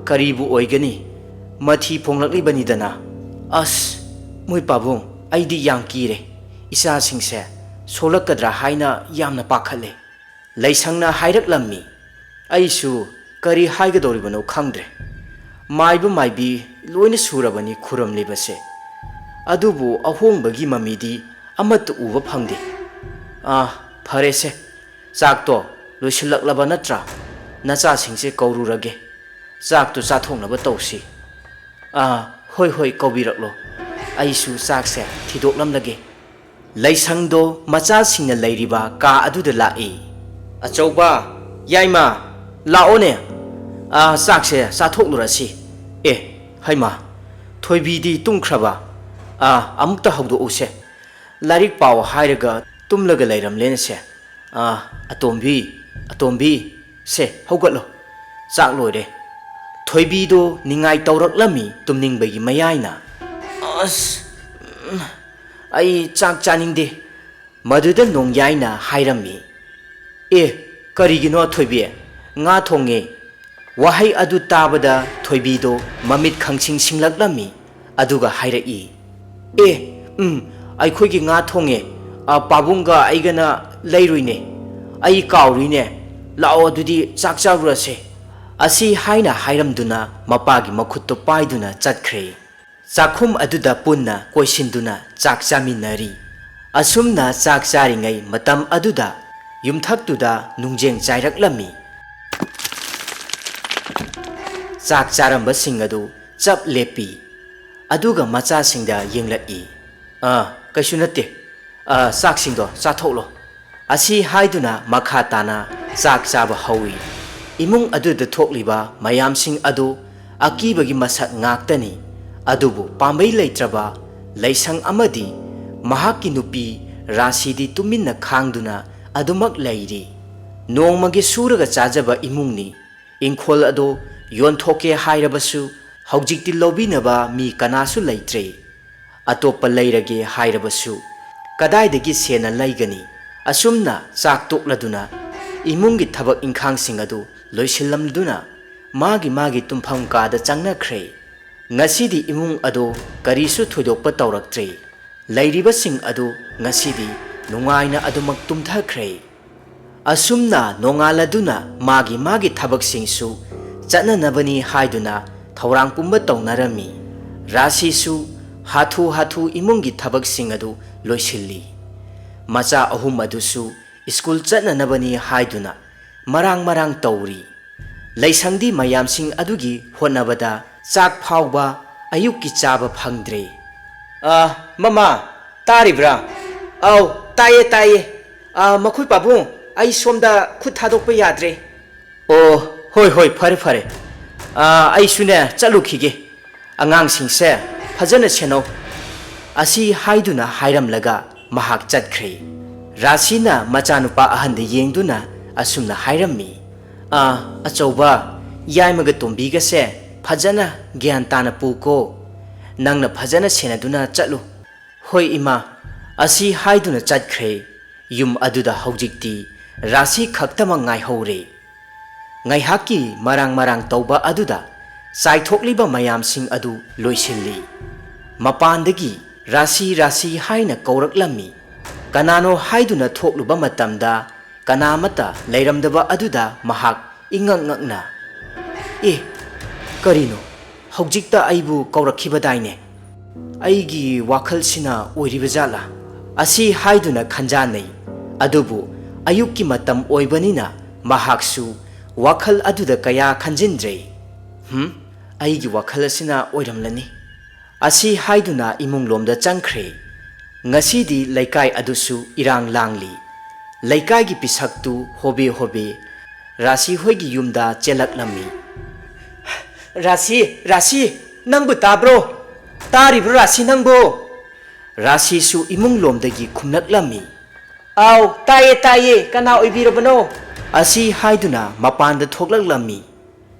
ꯀꯔꯤꯕꯨ ꯑꯣꯏꯒꯅꯤ? ꯃꯊꯤ ꯐꯣꯡꯂꯛꯂꯤꯕꯅꯤꯗꯅ꯫ ꯑꯁ, ꯃꯣꯏ ꯄꯥꯕꯨꯡ, ꯑꯩꯗꯤ ꯌꯥꯝ ꯀꯤꯔꯦ꯫ ꯏꯆꯥꯁꯤꯡꯁꯦ ꯁꯣꯛꯂꯛꯀꯗ꯭ꯔꯥ ꯍꯥꯏꯅ ꯌꯥꯝꯅ ꯄꯥꯈꯠꯂꯦ"꯫ ꯂꯩꯁꯪꯅ ꯍꯥꯏꯔꯛꯂꯝꯃꯤ꯫ ꯑꯩꯁꯨ ꯀꯔꯤ ꯍꯥꯏꯒꯗꯧꯔꯤꯕꯅꯣ ꯈꯪꯗ꯭ꯔꯦ꯫ ꯃꯥꯏꯕ ꯃꯥꯏꯕꯤ ꯂꯣꯏꯅ ꯁꯨꯔꯕꯅꯤ ꯈꯨꯔꯝꯂꯤꯕꯁꯦ, ꯑꯗꯨꯕꯨ ꯑꯍꯣꯡꯕꯒꯤ ꯃꯃꯤꯗꯤ ꯑꯃꯠꯇ ꯎꯕ ꯐꯪꯗꯦ꯫ "ꯑꯥ, ꯐꯔꯦꯁꯦ, ꯆꯥꯛꯇꯣ ꯂꯣꯏꯁꯤꯜꯂꯛꯂꯕ ꯅꯠꯇ꯭ꯔꯥ? ꯅꯆꯥꯁꯤꯡꯁꯦ ꯀꯧꯔꯨꯔꯒꯦ, ꯆꯥꯛꯇꯨ ꯆꯥꯊꯣꯛꯅꯕ ꯇꯧꯁꯤ"꯫ "ꯑꯥ, ꯍꯣꯏ ꯍꯣꯏ, ꯀꯧꯕꯤꯔꯛꯂꯣ, ꯑꯩꯁꯨ ꯆꯥꯛꯁꯦ ꯊꯤꯗꯣꯛꯂꯝꯂꯒꯦ"꯫ ꯂꯩꯁꯪꯗꯣ ꯃꯆꯥꯁꯤꯡꯅ ꯂꯩꯔꯤꯕ ꯀꯥ ꯑꯗꯨꯗ ꯂꯥꯛꯏ꯫ "ꯑꯆꯧꯕ, ꯌꯥꯏꯃ, ꯂꯥꯛꯑꯣꯅꯦ꯫ ꯑꯥ, ꯆꯥꯛꯁꯦ ꯆꯥꯊꯣꯛꯂꯨꯔꯁꯤ꯫ ꯑꯦ, ꯍꯩꯃꯥ, ꯊꯣꯏꯕꯤꯗꯤ ꯇꯨꯝꯈ꯭ꯔꯕ? ꯑꯥ, ꯑꯃꯨꯛꯇ ꯍꯧꯗꯣꯛꯎꯁꯦ꯫ ꯂꯥꯏꯔꯤꯛ ꯄꯥꯎ ꯍꯥꯏꯔꯒ ꯇꯨꯝꯂꯒ ꯂꯩꯔꯝꯂꯦꯅꯦꯁꯦ꯫ ꯑꯥ, ꯑꯇꯣꯝꯕꯤ, ꯑꯇꯣꯝꯕꯤ, ꯁꯦ, ꯍꯧꯒꯠꯂꯣ꯫ ꯆꯥꯛ ꯂꯣꯏꯔꯦ"꯫ ꯊꯣꯏꯕꯤꯗꯣ ꯅꯤꯡꯉꯥꯏ ꯇꯧꯔꯛꯂꯝꯃꯤ ꯇꯨꯝꯅꯤꯡꯕꯒꯤ ꯃꯌꯥꯏꯅ꯫ "ꯑꯁ, ꯎꯝ, ꯑꯩ ꯆꯥꯛ ꯆꯥꯅꯤꯡꯗꯦ"꯫ ꯃꯗꯨꯗ ꯅꯣꯡꯌꯥꯏꯅ ꯍꯥꯏꯔꯝꯃꯤ꯫ "ꯑꯦ, ꯀꯔꯤꯒꯤꯅꯣ ꯊꯣꯏꯕꯤ? ꯉꯥ ꯊꯣꯡꯉꯦ"꯫ ꯋꯥꯍꯩ ꯑꯗꯨ ꯇꯥꯕꯗ ꯊꯣꯏꯕꯤꯗꯣ ꯃꯃꯤꯠ ꯈꯪꯁꯤꯡ ꯁꯤꯡꯂꯛꯂꯝꯃꯤ꯫ ꯑꯗꯨꯒ ꯍꯥꯏꯔꯛꯏ, "ꯑꯦ, ꯎꯝ, ꯑꯩꯈꯣꯏꯒꯤ ꯉꯥ ꯊꯣꯡꯉꯦ꯫ ꯑ, ꯄꯥꯕꯨꯡꯒ ꯑꯩꯒꯅ ꯂꯩꯔꯨꯏꯅꯦ"꯫ "ꯑꯩ ꯀꯥꯎꯔꯤꯅꯦ꯫ ꯂꯥꯛꯑꯣ, ꯑꯗꯨꯗꯤ ꯆꯥꯛ ꯆꯥꯔꯨꯔꯁꯦ"꯫ ꯑꯁꯤ ꯍꯥꯏꯅ ꯍꯥꯏꯔꯝꯗꯨꯅ ꯃꯄꯥꯒꯤ ꯃꯈꯨꯠꯇꯨ ꯄꯥꯏꯗꯨꯅ ꯆꯠꯈ꯭ꯔꯦ꯫ ꯆꯥꯛꯈꯨꯝ ꯑꯗꯨꯗ ꯄꯨꯟꯅ ꯀꯣꯏꯁꯤꯟꯗꯨꯅ ꯆꯥꯛ ꯆꯥꯃꯤꯟꯅꯔꯤ꯫ ꯑꯁꯨꯝꯅ ꯆꯥꯛ ꯆꯥꯔꯤꯉꯩ ꯃꯇꯝ ꯑꯗꯨꯗ ꯌꯨꯝꯊꯛꯇꯨꯗ ꯅꯨꯡꯖꯦꯡ ꯆꯥꯏꯔꯛꯂꯝꯃꯤ꯫ ꯆꯥꯛ ꯆꯥꯔꯝꯕꯁꯤꯡ ꯑꯗꯨ ꯆꯞ ꯂꯦꯞꯄꯤ꯫ ꯑꯗꯨꯒ ꯃꯆꯥꯁꯤꯡꯗ ꯌꯦꯡꯂꯛꯏ꯫ "ꯑꯥ, ꯀꯩꯁꯨ ꯅꯠꯇꯦ꯫ ꯑꯥ, ꯆꯥꯛꯁꯤꯡꯗꯣ ꯆꯥꯊꯣꯛꯂꯣ"꯫ ꯑꯁꯤ ꯍꯥꯏꯗꯨꯅ ꯃꯈꯥ ꯇꯥꯅ ꯆꯥꯛ ꯆꯥꯕ ꯍꯧꯏ꯫ ꯏꯃꯨꯡ ꯑꯗꯨꯗ ꯊꯣꯛꯂꯤꯕ ꯃꯌꯥꯝꯁꯤꯡ ꯑꯗꯨ ꯑꯀꯤꯕꯒꯤ ꯃꯁꯛ ꯉꯥꯛꯇꯅꯤ꯫ ꯑꯗꯨꯕꯨ ꯄꯥꯝꯕꯩ ꯂꯩꯇ꯭ꯔꯕ ꯂꯩꯁꯪ ꯑꯃꯗꯤ ꯃꯍꯥꯛꯀꯤ ꯅꯨꯄꯤ ꯔꯥꯁꯤꯗꯤ ꯇꯨꯃꯤꯟꯅ ꯈꯥꯡꯗꯨꯅ ꯑꯗꯨꯃꯛ ꯂꯩꯔꯤ꯫ ꯅꯣꯡꯃꯒꯤ ꯁꯨꯔꯒ ꯆꯥꯖꯕ ꯏꯃꯨꯡꯅꯤ꯫ ꯏꯪꯈꯣꯜ ꯑꯗꯨ ꯌꯣꯟꯊꯣꯛꯀꯦ ꯍꯥꯏꯔꯕꯁꯨ ꯍꯧꯖꯤꯛꯇꯤ ꯂꯧꯕꯤꯅꯕ ꯃꯤ ꯀꯅꯥꯁꯨ ꯂꯩꯇ꯭ꯔꯦ꯫ ꯑꯇꯣꯞꯄ ꯂꯩꯔꯒꯦ ꯍꯥꯏꯔꯕꯁꯨ ꯀꯗꯥꯏꯗꯒꯤ ꯁꯦꯟꯅ ꯂꯩꯒꯅꯤ? ꯑꯁꯨꯝꯅ ꯆꯥꯛ ꯇꯣꯛꯂꯗꯨꯅ ꯏꯃꯨꯡꯒꯤ ꯊꯕꯛ ꯏꯪꯈꯥꯡꯁꯤꯡ ꯑꯗꯨ ꯂꯣꯏꯁꯤꯜꯂꯝꯗꯨꯅ ꯃꯥꯒꯤ ꯃꯥꯒꯤ ꯇꯨꯝꯐꯝ ꯀꯥꯗ ꯆꯪꯅꯈ꯭ꯔꯦ꯫ ꯉꯁꯤꯗꯤ ꯏꯃꯨꯡ ꯑꯗꯨ ꯀꯔꯤꯁꯨ ꯊꯣꯏꯗꯣꯛꯄ ꯇꯧꯔꯛꯇ꯭ꯔꯦ꯫ ꯂꯩꯔꯤꯕꯁꯤꯡ ꯑꯗꯨ ꯉꯁꯤꯗꯤ ꯅꯨꯡꯉꯥꯏꯅ ꯑꯗꯨꯃꯛ ꯇꯨꯝꯊꯈ꯭ꯔꯦ꯫ ꯑꯁꯨꯝꯅ ꯅꯣꯡꯉꯥꯜꯂꯗꯨꯅ ꯃꯥꯒꯤ ꯃꯥꯒꯤ ꯊꯕꯛꯁꯤꯡꯁꯨ ꯆꯠꯅꯅꯕꯅꯤ ꯍꯥꯏꯗꯨꯅ ꯊꯧꯔꯥꯡ ꯄꯨꯝꯕ ꯇꯧꯅꯔꯝꯃꯤ꯫ ꯔꯥꯁꯤꯁꯨ ꯍꯥꯊꯨ ꯍꯥꯊꯨ ꯏꯃꯨꯡꯒꯤ ꯊꯕꯛꯁꯤꯡ ꯑꯗꯨ ꯂꯣꯏꯁꯤꯜꯂꯤ꯫ ꯃꯆꯥ ꯑꯍꯨꯝ ꯑꯗꯨꯁꯨ ꯁ꯭ꯀꯨꯜ ꯆꯠꯅꯅꯕꯅꯤ ꯍꯥꯏꯗꯨꯅ ꯃꯔꯥꯡ ꯃꯔꯥꯡ ꯇꯧꯔꯤ꯫ ꯂꯩꯁꯪꯗꯤ ꯃꯌꯥꯝꯁꯤꯡ ꯑꯗꯨꯒꯤ ꯍꯣꯠꯅꯕꯗ ꯆꯥꯛ ꯐꯥꯎꯕ ꯑꯌꯨꯛꯀꯤ ꯆꯥꯕ ꯐꯪꯗ꯭ꯔꯦ꯫ "ꯑ, ꯃꯃꯥ, ꯇꯥꯔꯤꯕ꯭ꯔꯥ?" "ꯑꯧ, ꯇꯥꯏꯌꯦ, ꯇꯥꯏꯌꯦ꯫ ꯑ, ꯃꯈꯣꯏ ꯄꯥꯕꯨꯡ, ꯑꯩ ꯁꯣꯝꯗ ꯈꯨꯠ ꯊꯥꯗꯣꯛꯄ ꯌꯥꯗ꯭ꯔꯦ"꯫ "ꯑꯣ, ꯍꯣꯏ, ꯍꯣꯏ, ꯐꯔꯦ, ꯐꯔꯦ꯫ ꯑ, ꯑꯩꯁꯨꯅꯦ ꯆꯠꯂꯨꯈꯤꯒꯦ꯫ ꯑꯉꯥꯡꯁꯤꯡꯁꯦ ꯐꯖꯅ ꯁꯦꯟꯅꯧ"꯫ ꯑꯁꯤ ꯍꯥꯏꯗꯨꯅ ꯍꯥꯏꯔꯝꯂꯒ ꯃꯍꯥꯛ ꯆꯠꯈ꯭ꯔꯦ꯫ ꯔꯥꯁꯤꯅ ꯃꯆꯥꯅꯨꯄꯥ ꯑꯍꯟꯗ ꯌꯦꯡꯗꯨꯅ ꯑꯁꯨꯝꯅ ꯍꯥꯏꯔꯝꯃꯤ, "ꯑ, ꯑꯆꯧꯕ, ꯌꯥꯏꯃꯒ ꯇꯣꯝꯕꯤꯒꯁꯦ ꯐꯖꯅ ꯒ꯭ꯌꯥꯟ ꯇꯥꯅ ꯄꯨꯀꯣ꯫ ꯅꯪꯅ ꯐꯖꯅ ꯁꯦꯟꯅꯗꯨꯅ ꯆꯠꯂꯨ"꯫ "ꯍꯣꯏ ꯏꯃꯥ"꯫ ꯑꯁꯤ ꯍꯥꯏꯗꯨꯅ ꯆꯠꯈ꯭ꯔꯦ꯫ ꯌꯨꯝ ꯑꯗꯨꯗ ꯍꯧꯖꯤꯛꯇꯤ ꯔꯥꯁꯤ ꯈꯛꯇꯃꯛ ꯉꯥꯏꯍꯧꯔꯦ꯫ ꯉꯥꯏꯍꯥꯛꯀꯤ ꯃꯔꯥꯡ ꯃꯔꯥꯡ ꯇꯧꯕ ꯑꯗꯨꯗ ꯆꯥꯏꯊꯣꯛꯂꯤꯕ ꯃꯌꯥꯝꯁꯤꯡ ꯑꯗꯨ ꯂꯣꯏꯁꯤꯜꯂꯤ꯫ ꯃꯄꯥꯟꯗꯒꯤ "ꯔꯥꯁꯤ, ꯔꯥꯁꯤ" ꯍꯥꯏꯅ ꯀꯧꯔꯛꯂꯝꯃꯤ꯫ ꯀꯅꯥꯅꯣ ꯍꯥꯏꯗꯨꯅ ꯊꯣꯛꯂꯨꯕ ꯃꯇꯝꯗ ꯀꯅꯥꯃꯠꯇ ꯂꯩꯔꯝꯗꯕ ꯑꯗꯨꯗ ꯃꯍꯥꯛ ꯏꯉꯛ ꯉꯛꯅ, "ꯑꯦ, ꯀꯔꯤꯅꯣ? ꯍꯧꯖꯤꯛꯇ ꯑꯩꯕꯨ ꯀꯧꯔꯛꯈꯤꯕꯗꯥꯏꯅꯦ? ꯑꯩꯒꯤ ꯋꯥꯈꯜꯁꯤꯅ ꯑꯣꯏꯔꯤꯕ ꯖꯥꯠꯂꯥ?" ꯑꯁꯤ ꯍꯥꯏꯗꯨꯅ ꯈꯟꯖꯥꯟꯅꯩ꯫ ꯑꯗꯨꯕꯨ ꯑꯌꯨꯛꯀꯤ ꯃꯇꯝ ꯑꯣꯏꯕꯅꯤꯅ ꯃꯍꯥꯛꯁꯨ ꯋꯥꯈꯜ ꯑꯗꯨꯗ ꯀꯌꯥ ꯈꯟꯖꯤꯟꯗ꯭ꯔꯦ꯫ "ꯍꯨꯝ, ꯑꯩꯒꯤ ꯋꯥꯈꯜ ꯑꯁꯤꯅ ꯑꯣꯏꯔꯝꯂꯅꯤ" ꯑꯁꯤ ꯍꯥꯏꯗꯨꯅ ꯏꯃꯨꯡꯂꯣꯝꯗ ꯆꯪꯈ꯭ꯔꯦ꯫ ꯉꯁꯤꯗꯤ ꯂꯩꯀꯥꯏ ꯑꯗꯨꯁꯨ ꯏꯔꯥꯡ ꯂꯥꯡꯂꯤ꯫ ꯂꯩꯀꯥꯏꯒꯤ ꯄꯤꯁꯛꯇꯨ ꯍꯣꯕꯦ ꯍꯣꯕꯦ ꯔꯥꯁꯤ ꯍꯣꯏꯒꯤ ꯌꯨꯝꯗ ꯆꯦꯜꯂꯛꯂꯝꯃꯤ꯫ "ꯔꯥꯁꯤ, ꯔꯥꯁꯤ, ꯅꯪꯕꯨ ꯇꯥꯕ꯭ꯔꯣ? ꯇꯥꯔꯤꯕ꯭ꯔꯣ ꯔꯥꯁꯤ ꯅꯪꯕꯨ?" ꯔꯥꯁꯤꯁꯨ ꯏꯃꯨꯡꯂꯣꯝꯗꯒꯤ ꯈꯨꯝꯂꯛꯂꯝꯃꯤ꯫ "ꯑꯥꯎ, ꯇꯥꯏꯌꯦ, ꯇꯥꯏꯌꯦ, ꯀꯅꯥ ꯑꯣꯏꯕꯤꯔꯕꯅꯣ?" ꯑꯁꯤ ꯍꯥꯏꯗꯨꯅ ꯃꯄꯥꯟꯗ ꯊꯣꯛꯂꯛꯂꯝꯃꯤ꯫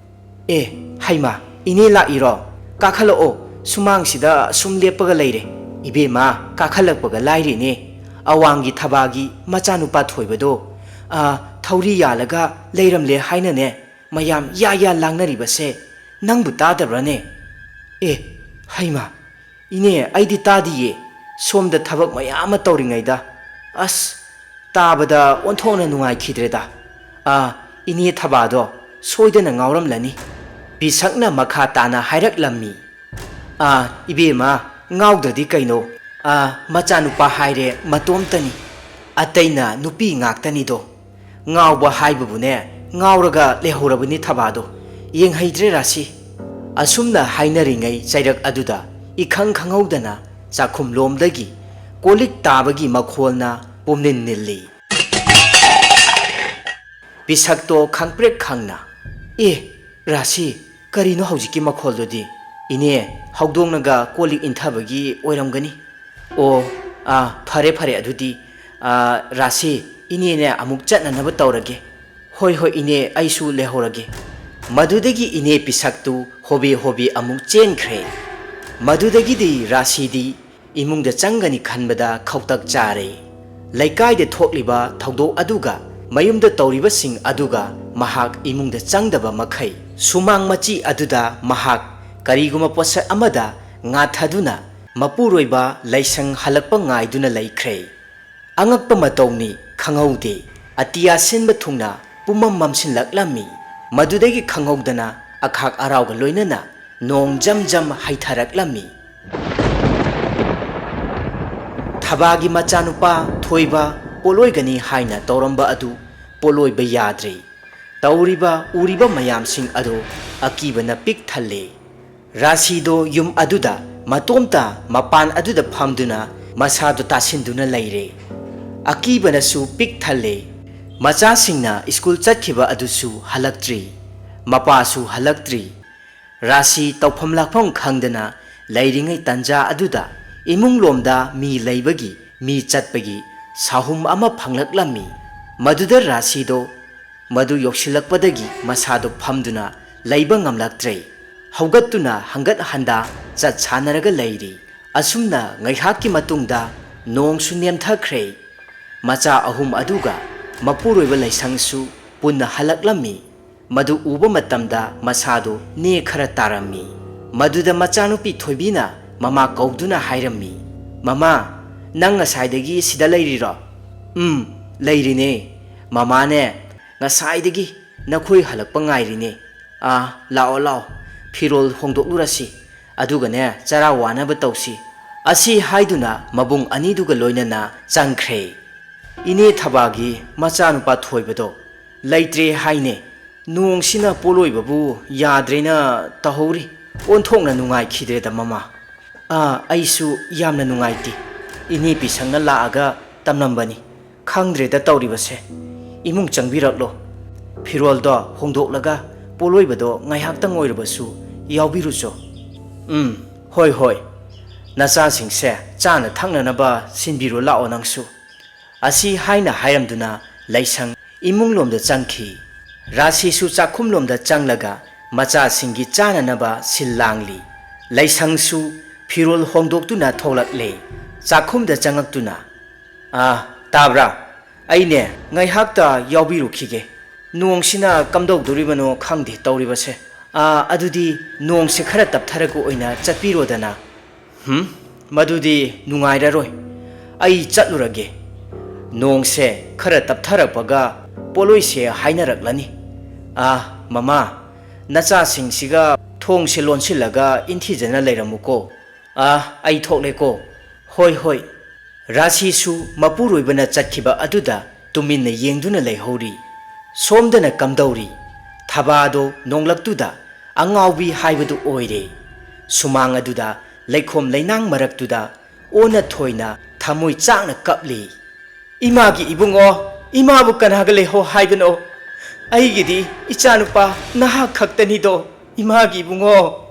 "ꯑꯦ, ꯍꯩꯃꯥ, ꯏꯅꯦ ꯂꯥꯛꯏꯔꯣ? ꯀꯥꯈꯠꯂꯛꯑꯣ, ꯁꯨꯃꯥꯡꯁꯤꯗ ꯁꯨꯝ ꯂꯦꯞꯄꯒ ꯂꯩꯔꯦ꯫ ꯏꯕꯦꯝꯃ, ꯀꯥꯈꯠꯂꯛꯄꯒ ꯂꯥꯏꯔꯤꯅꯦ, ꯑꯋꯥꯡꯒꯤ ꯊꯕꯥꯒꯤ ꯃꯆꯥꯅꯨꯄꯥ ꯊꯣꯏꯕꯗꯣ, ꯑ, ꯊꯧꯔꯤ ꯌꯥꯜꯂꯒ ꯂꯩꯔꯝꯂꯦ ꯍꯥꯏꯅꯅꯦ, ꯃꯌꯥꯝ ꯌꯥ ꯌꯥ ꯂꯥꯡꯅꯔꯤꯕꯁꯦ ꯅꯪꯕꯨ ꯇꯥꯗꯕ꯭ꯔꯅꯦ?" "ꯑꯦ, ꯍꯩꯃꯥ, ꯏꯅꯦ, ꯑꯩꯗꯤ ꯇꯥꯗꯤꯌꯦ, ꯁꯣꯝꯗ ꯊꯕꯛ ꯃꯌꯥꯝ ꯑꯃ ꯇꯧꯔꯤꯉꯩꯗ꯫ ꯑꯁ, ꯇꯥꯕꯗ ꯑꯣꯟꯊꯣꯛꯅ ꯅꯨꯡꯉꯥꯏꯈꯤꯗ꯭ꯔꯦꯗ꯫ ꯑꯥ, ꯏꯅꯦ ꯊꯕꯥꯗꯣ ꯁꯣꯏꯗꯅ ꯉꯥꯎꯔꯝꯂꯅꯤ꯫" ꯄꯤꯁꯛꯅ ꯃꯈꯥ ꯇꯥꯅ ꯍꯥꯏꯔꯛꯂꯝꯃꯤ꯫ "ꯑꯥ, ꯏꯕꯦꯝꯃ, ꯉꯥꯎꯗ꯭ꯔꯗꯤ ꯀꯩꯅꯣ? ꯑꯥ, ꯃꯆꯥꯅꯨꯄꯥ ꯍꯥꯏꯔꯦ ꯃꯇꯣꯝꯇꯅꯤ, ꯑꯇꯩꯅ ꯅꯨꯄꯤ ꯉꯥꯛꯇꯅꯤꯗꯣ꯫ ꯉꯥꯎꯕ ꯍꯥꯏꯕꯕꯨꯅꯦ, ꯉꯥꯎꯔꯒ ꯂꯩꯍꯧꯔꯕꯅꯤ ꯊꯕꯥꯗꯣ꯫ ꯌꯦꯡꯍꯩꯗ꯭ꯔꯦ ꯔꯥꯁꯤ꯫" ꯑꯁꯨꯝꯅ ꯍꯥꯏꯅꯔꯤꯉꯩ ꯆꯩꯔꯛ ꯑꯗꯨꯗ ꯏꯈꯪ ꯈꯪꯍꯧꯗꯅ ꯆꯥꯛꯈꯨꯝꯂꯣꯝꯗꯒꯤ ꯀꯣꯜꯂꯤꯛ ꯇꯥꯕꯒꯤ ꯃꯈꯣꯜꯅ ꯄꯨꯝꯅꯤꯟ ꯅꯤꯜꯂꯤ꯫ ꯄꯤꯁꯛꯇꯣ ꯈꯪꯄ꯭ꯔꯦꯛ ꯈꯪꯅ, "ꯑꯦ, ꯔꯥꯁꯤ, ꯀꯔꯤꯅꯣ ꯍꯧꯖꯤꯛꯀꯤ ꯃꯈꯣꯜꯗꯨꯗꯤ? ꯏꯅꯦ, ꯍꯧꯗꯣꯡꯅꯒ ꯀꯣꯜꯂꯤꯛ ꯏꯟꯊꯕꯒꯤ ꯑꯣꯏꯔꯝꯒꯅꯤ꯫ ꯑꯣ, ꯑꯥ, ꯐꯔꯦ, ꯐꯔꯦ, ꯑꯗꯨꯗꯤ, ꯑꯥ, ꯔꯥꯁꯤ, ꯏꯅꯦꯅꯦ ꯑꯃꯨꯛ ꯆꯠꯅꯅꯕ ꯇꯧꯔꯒꯦ꯫ ꯍꯣꯏ, ꯍꯣꯏ, ꯏꯅꯦ, ꯑꯩꯁꯨ ꯂꯩꯍꯧꯔꯒꯦ꯫" ꯃꯗꯨꯗꯒꯤ ꯏꯅꯦ ꯄꯤꯁꯛꯇꯨ ꯍꯣꯕꯦ ꯍꯣꯕꯦ ꯑꯃꯨꯛ ꯆꯦꯟꯈ꯭ꯔꯦ꯫ ꯃꯗꯨꯗꯒꯤꯗꯤ ꯔꯥꯁꯤꯗꯤ ꯏꯃꯨꯡꯗ ꯆꯪꯒꯅꯤ ꯈꯟꯕꯗ ꯈꯧꯇꯛ ꯆꯥꯔꯦ꯫ ꯂꯩꯀꯥꯏꯗ ꯊꯣꯛꯂꯤꯕ ꯊꯧꯗꯣꯛ ꯑꯗꯨꯒ ꯃꯌꯨꯝꯗ ꯇꯧꯔꯤꯕꯁꯤꯡ ꯑꯗꯨꯒ ꯃꯍꯥꯛ ꯏꯃꯨꯡꯗ ꯆꯪꯗꯕ ꯃꯈꯩ ꯁꯨꯃꯥꯡ ꯃꯆꯤ ꯑꯗꯨꯗ ꯃꯍꯥꯛ ꯀꯔꯤꯒꯨꯝꯕ ꯄꯣꯠꯁꯛ ꯑꯃꯗ ꯉꯥꯊꯗꯨꯅ ꯃꯄꯨꯔꯣꯏꯕ ꯂꯥꯏꯁꯪ ꯍꯜꯂꯛꯄ ꯉꯥꯏꯗꯨꯅ ꯂꯩꯈ꯭ꯔꯦ꯫ ꯑꯉꯛꯄ ꯃꯇꯧꯅꯤ, ꯈꯪꯍꯧꯗꯦ꯫ ꯑꯇꯤꯌꯥ ꯁꯤꯟꯕ ꯊꯨꯡꯅ ꯄꯨꯝꯃꯝ ꯃꯝꯁꯤꯜꯂꯛꯂꯝꯃꯤ꯫ ꯃꯗꯨꯗꯒꯤ ꯈꯪꯍꯧꯗꯅ ꯑꯈꯥꯛ ꯑꯔꯥꯎꯒ ꯂꯣꯏꯅꯅ ꯅꯣꯡ ꯖꯝ ꯖꯝ ꯍꯩꯊꯔꯛꯂꯝꯃꯤ꯫ ꯊꯕꯥꯒꯤ ꯃꯆꯥꯅꯨꯄꯥ ꯊꯣꯏꯕ ꯄꯣꯠꯂꯣꯏꯒꯅꯤ ꯍꯥꯏꯅ ꯇꯧꯔꯝꯕ ꯑꯗꯨ ꯄꯣꯠꯂꯣꯏꯕ ꯌꯥꯗ꯭ꯔꯦ꯫ ꯇꯧꯔꯤꯕ ꯎꯔꯤꯕ ꯃꯌꯥꯝꯁꯤꯡ ꯑꯗꯨ ꯑꯀꯤꯕꯅ ꯄꯤꯛ ꯊꯜꯂꯦ꯫ ꯔꯥꯁꯤꯗꯣ ꯌꯨꯝ ꯑꯗꯨꯗ ꯃꯇꯣꯝꯇ ꯃꯄꯥꯟ ꯑꯗꯨꯗ ꯐꯝꯗꯨꯅ ꯃꯁꯥꯗꯨ ꯇꯥꯁꯤꯟꯗꯨꯅ ꯂꯩꯔꯦ꯫ ꯑꯀꯤꯕꯅꯁꯨ ꯄꯤꯛ ꯊꯜꯂꯦ꯫ ꯃꯆꯥꯁꯤꯡꯅ ꯁ꯭ꯀꯨꯜ ꯆꯠꯈꯤꯕ ꯑꯗꯨꯁꯨ ꯍꯜꯂꯛꯇ꯭ꯔꯤ꯫ ꯃꯄꯥꯁꯨ ꯍꯜꯂꯛꯇ꯭ꯔꯤ꯫ ꯔꯥꯁꯤ ꯇꯧꯐꯝ ꯂꯥꯛꯐꯝ ꯈꯪꯗꯅ ꯂꯩꯔꯤꯉꯩ ꯇꯟꯖꯥ ꯑꯗꯨꯗ ꯏꯃꯨꯡꯂꯣꯝꯗ ꯃꯤ ꯂꯩꯕꯒꯤ, ꯃꯤ ꯆꯠꯄꯒꯤ ꯁꯥꯍꯨꯝ ꯑꯃ ꯐꯪꯂꯛꯂꯝꯃꯤ꯫ ꯃꯗꯨꯗ ꯔꯥꯁꯤꯗꯣ ꯃꯗꯨ ꯌꯧꯁꯤꯜꯂꯛꯄꯗꯒꯤ ꯃꯁꯥꯗꯨ ꯐꯝꯗꯨꯅ ꯂꯩꯕ ꯉꯝꯂꯛꯇ꯭ꯔꯦ꯫ ꯍꯧꯒꯠꯇꯨꯅ ꯍꯪꯒꯠ ꯍꯟꯗꯥ ꯆꯠ ꯁꯥꯟꯅꯔꯒ ꯂꯩꯔꯤ꯫ ꯑꯁꯨꯝꯅ ꯉꯩꯍꯥꯛꯀꯤ ꯃꯇꯨꯡꯗ ꯅꯣꯡꯁꯨ ꯅꯦꯝꯊꯈ꯭ꯔꯦ꯫ ꯃꯆꯥ ꯑꯍꯨꯝ ꯑꯗꯨꯒ ꯃꯄꯨꯔꯣꯏꯕ ꯂꯩꯁꯪꯁꯨ ꯄꯨꯟꯅ ꯍꯜꯂꯛꯂꯝꯃꯤ꯫ ꯃꯗꯨ ꯎꯕ ꯃꯇꯝꯗ ꯃꯁꯥꯗꯨ ꯅꯦ ꯈꯔ ꯇꯥꯔꯝꯃꯤ꯫ ꯃꯗꯨꯗ ꯃꯆꯥꯅꯨꯄꯤ ꯊꯣꯏꯕꯤꯅ ꯃꯃꯥ ꯀꯧꯗꯨꯅ ꯍꯥꯏꯔꯝꯃꯤ, "ꯃꯃꯥ, ꯅꯪ ꯉꯁꯥꯏꯗꯒꯤ ꯁꯤꯗ ꯂꯩꯔꯤꯔꯣ?" "ꯎꯝ, ꯂꯩꯔꯤꯅꯦ꯫ ꯃꯃꯥꯅꯦ, ꯉꯁꯥꯏꯗꯒꯤ ꯅꯈꯣꯏ ꯍꯜꯂꯛꯄ ꯉꯥꯏꯔꯤꯅꯦ꯫ ꯑꯥ, ꯂꯥꯛꯑꯣ, ꯂꯥꯛꯑꯣ, ꯐꯤꯔꯣꯜ ꯍꯣꯡꯗꯣꯛꯂꯨꯔꯁꯤ꯫ ꯑꯗꯨꯒꯅꯦ, ꯆꯔꯥ ꯋꯥꯅꯕ ꯇꯧꯁꯤ꯫" ꯑꯁꯤ ꯍꯥꯏꯗꯨꯅ ꯃꯕꯨꯡ ꯑꯅꯤꯗꯨꯒ ꯂꯣꯏꯅꯅ ꯆꯪꯈ꯭ꯔꯦ꯫ ꯏꯅꯦ ꯊꯕꯥꯒꯤ ꯃꯆꯥꯅꯨꯄꯥ ꯊꯣꯏꯕꯗꯣ ꯂꯩꯇ꯭ꯔꯦ ꯍꯥꯏꯅꯦ꯫ ꯅꯣꯡꯁꯤꯅ ꯄꯣꯠꯂꯣꯏꯕꯕꯨ ꯌꯥꯗ꯭ꯔꯦꯅ ꯇꯧꯍꯧꯔꯤ꯫ ꯑꯣꯟꯊꯣꯛꯅ ꯅꯨꯡꯉꯥꯏꯈꯤꯗ꯭ꯔꯦꯗ, ꯃꯃꯥ꯫ "ꯑꯥ, ꯑꯩꯁꯨ ꯌꯥꯝꯅ ꯅꯨꯡꯉꯥꯏꯇꯦ꯫ ꯏꯅꯦ ꯄꯤꯁꯪꯅ ꯂꯥꯛꯑꯒ ꯇꯝꯂꯝꯕꯅꯤ꯫ ꯈꯪꯗ꯭ꯔꯦꯗ ꯇꯧꯔꯤꯕꯁꯦ꯫ ꯏꯃꯨꯡ ꯆꯪꯕꯤꯔꯛꯂꯣ꯫ ꯐꯤꯔꯣꯜꯗꯣ ꯍꯣꯡꯗꯣꯛꯂꯒ ꯄꯣꯠꯂꯣꯏꯕꯗꯣ ꯉꯥꯏꯍꯥꯛꯇꯪ ꯑꯣꯏꯔꯕꯁꯨ ꯌꯥꯎꯕꯤꯔꯨꯆꯣ꯫" "ꯎꯝ, ꯍꯣꯏ, ꯍꯣꯏ꯫ ꯅꯆꯥꯁꯤꯡꯁꯦ ꯆꯥꯅ ꯊꯛꯅꯅꯕ ꯁꯤꯟꯕꯤꯔꯣ ꯂꯥꯛꯑꯣ ꯅꯪꯁꯨ꯫" ꯑꯁꯤ ꯍꯥꯏꯅ ꯍꯥꯏꯔꯝꯗꯨꯅ ꯂꯩꯁꯪ ꯏꯃꯨꯡꯂꯣꯝꯗ ꯆꯪꯈꯤ꯫ ꯔꯥꯁꯤꯁꯨ ꯆꯥꯛꯈꯨꯝꯂꯣꯝꯗ ꯆꯪꯂꯒ ꯃꯆꯥꯁꯤꯡꯒꯤ ꯆꯥꯅꯅꯕ ꯁꯤꯜ ꯂꯥꯡꯂꯤ꯫ ꯂꯩꯁꯪꯁꯨ ꯐꯤꯔꯣꯜ ꯍꯣꯡꯗꯣꯛꯇꯨꯅ ꯊꯣꯛꯂꯛꯂꯦ꯫ ꯆꯥꯛꯈꯨꯝꯗ ꯆꯪꯉꯛꯇꯨꯅ, "ꯑꯥ, ꯇꯥꯕ꯭ꯔꯥ? ꯑꯩꯅꯦ, ꯉꯥꯏꯍꯥꯛꯇ ꯌꯥꯎꯕꯤꯔꯨꯈꯤꯒꯦ꯫ ꯅꯣꯡꯁꯤꯅ ꯀꯝꯗꯧꯗꯣꯔꯤꯕꯅꯣ ꯈꯪꯗꯦ ꯇꯧꯔꯤꯕꯁꯦ꯫ ꯑꯥ, ꯑꯗꯨꯗꯤ ꯅꯣꯡꯁꯦ ꯈꯔ ꯇꯞꯊꯔꯒ ꯑꯣꯏꯅ ꯆꯠꯄꯤꯔꯣꯗꯅ꯫" "ꯍꯨꯝ, ꯃꯗꯨꯗꯤ ꯅꯨꯡꯉꯥꯏꯔꯔꯣꯏ꯫ ꯑꯩ ꯆꯠꯂꯨꯔꯒꯦ꯫ ꯅꯣꯡꯁꯦ ꯈꯔ ꯇꯞꯊꯔꯛꯄꯒ ꯄꯣꯠꯂꯣꯏꯁꯦ ꯍꯥꯏꯅꯔꯛꯂꯅꯤ, "ꯑꯥ, ꯃꯃꯥ, ꯅꯆꯥꯁꯤꯡꯁꯤꯒ ꯊꯣꯡꯁꯦ ꯂꯣꯟꯁꯤꯜꯂꯒ ꯏꯪꯊꯤꯖꯅ ꯂꯩꯔꯝꯃꯨꯀꯣ꯫ ꯑꯥ, ꯑꯩ ꯊꯣꯛꯂꯦꯀꯣ꯫ ꯍꯣꯏ, ꯍꯣꯏ꯫" ꯔꯥꯁꯤꯁꯨ ꯃꯄꯨꯔꯣꯏꯕꯅ ꯆꯠꯈꯤꯕ ꯑꯗꯨꯗ ꯇꯨꯃꯤꯟꯅ ꯌꯦꯡꯗꯨꯅ ꯂꯩꯍꯧꯔꯤ꯫ ꯁꯣꯝꯗꯅ ꯀꯝꯗꯧꯔꯤ? ꯊꯕꯥꯗꯣ ꯅꯣꯡꯂꯛꯇꯨꯗ ꯑꯉꯥꯎꯕꯤ ꯍꯥꯏꯕꯗꯨ ꯑꯣꯏꯔꯦ꯫ ꯁꯨꯃꯥꯡ ꯑꯗꯨꯗ ꯂꯩꯈꯣꯝ ꯂꯩꯅꯥꯡ ꯃꯔꯛꯇꯨꯗ ꯑꯣꯟꯅ ꯊꯣꯏꯅ ꯊꯃꯣꯏ ꯆꯥꯛꯅ ꯀꯞꯂꯤ꯫ "ꯏꯃꯥꯒꯤ ꯏꯕꯨꯡꯉꯣ, ꯏꯃꯥꯕꯨ ꯀꯅꯥꯒ ꯂꯩꯍꯧ ꯍꯥꯏꯕꯅꯣ? ꯑꯩꯒꯤꯗꯤ ꯏꯆꯥꯅꯨꯄꯥ ꯅꯍꯥꯛ ꯈꯛꯇꯅꯤꯗꯣ, ꯏꯃꯥꯒꯤ ꯏꯕꯨꯡꯉꯣ!"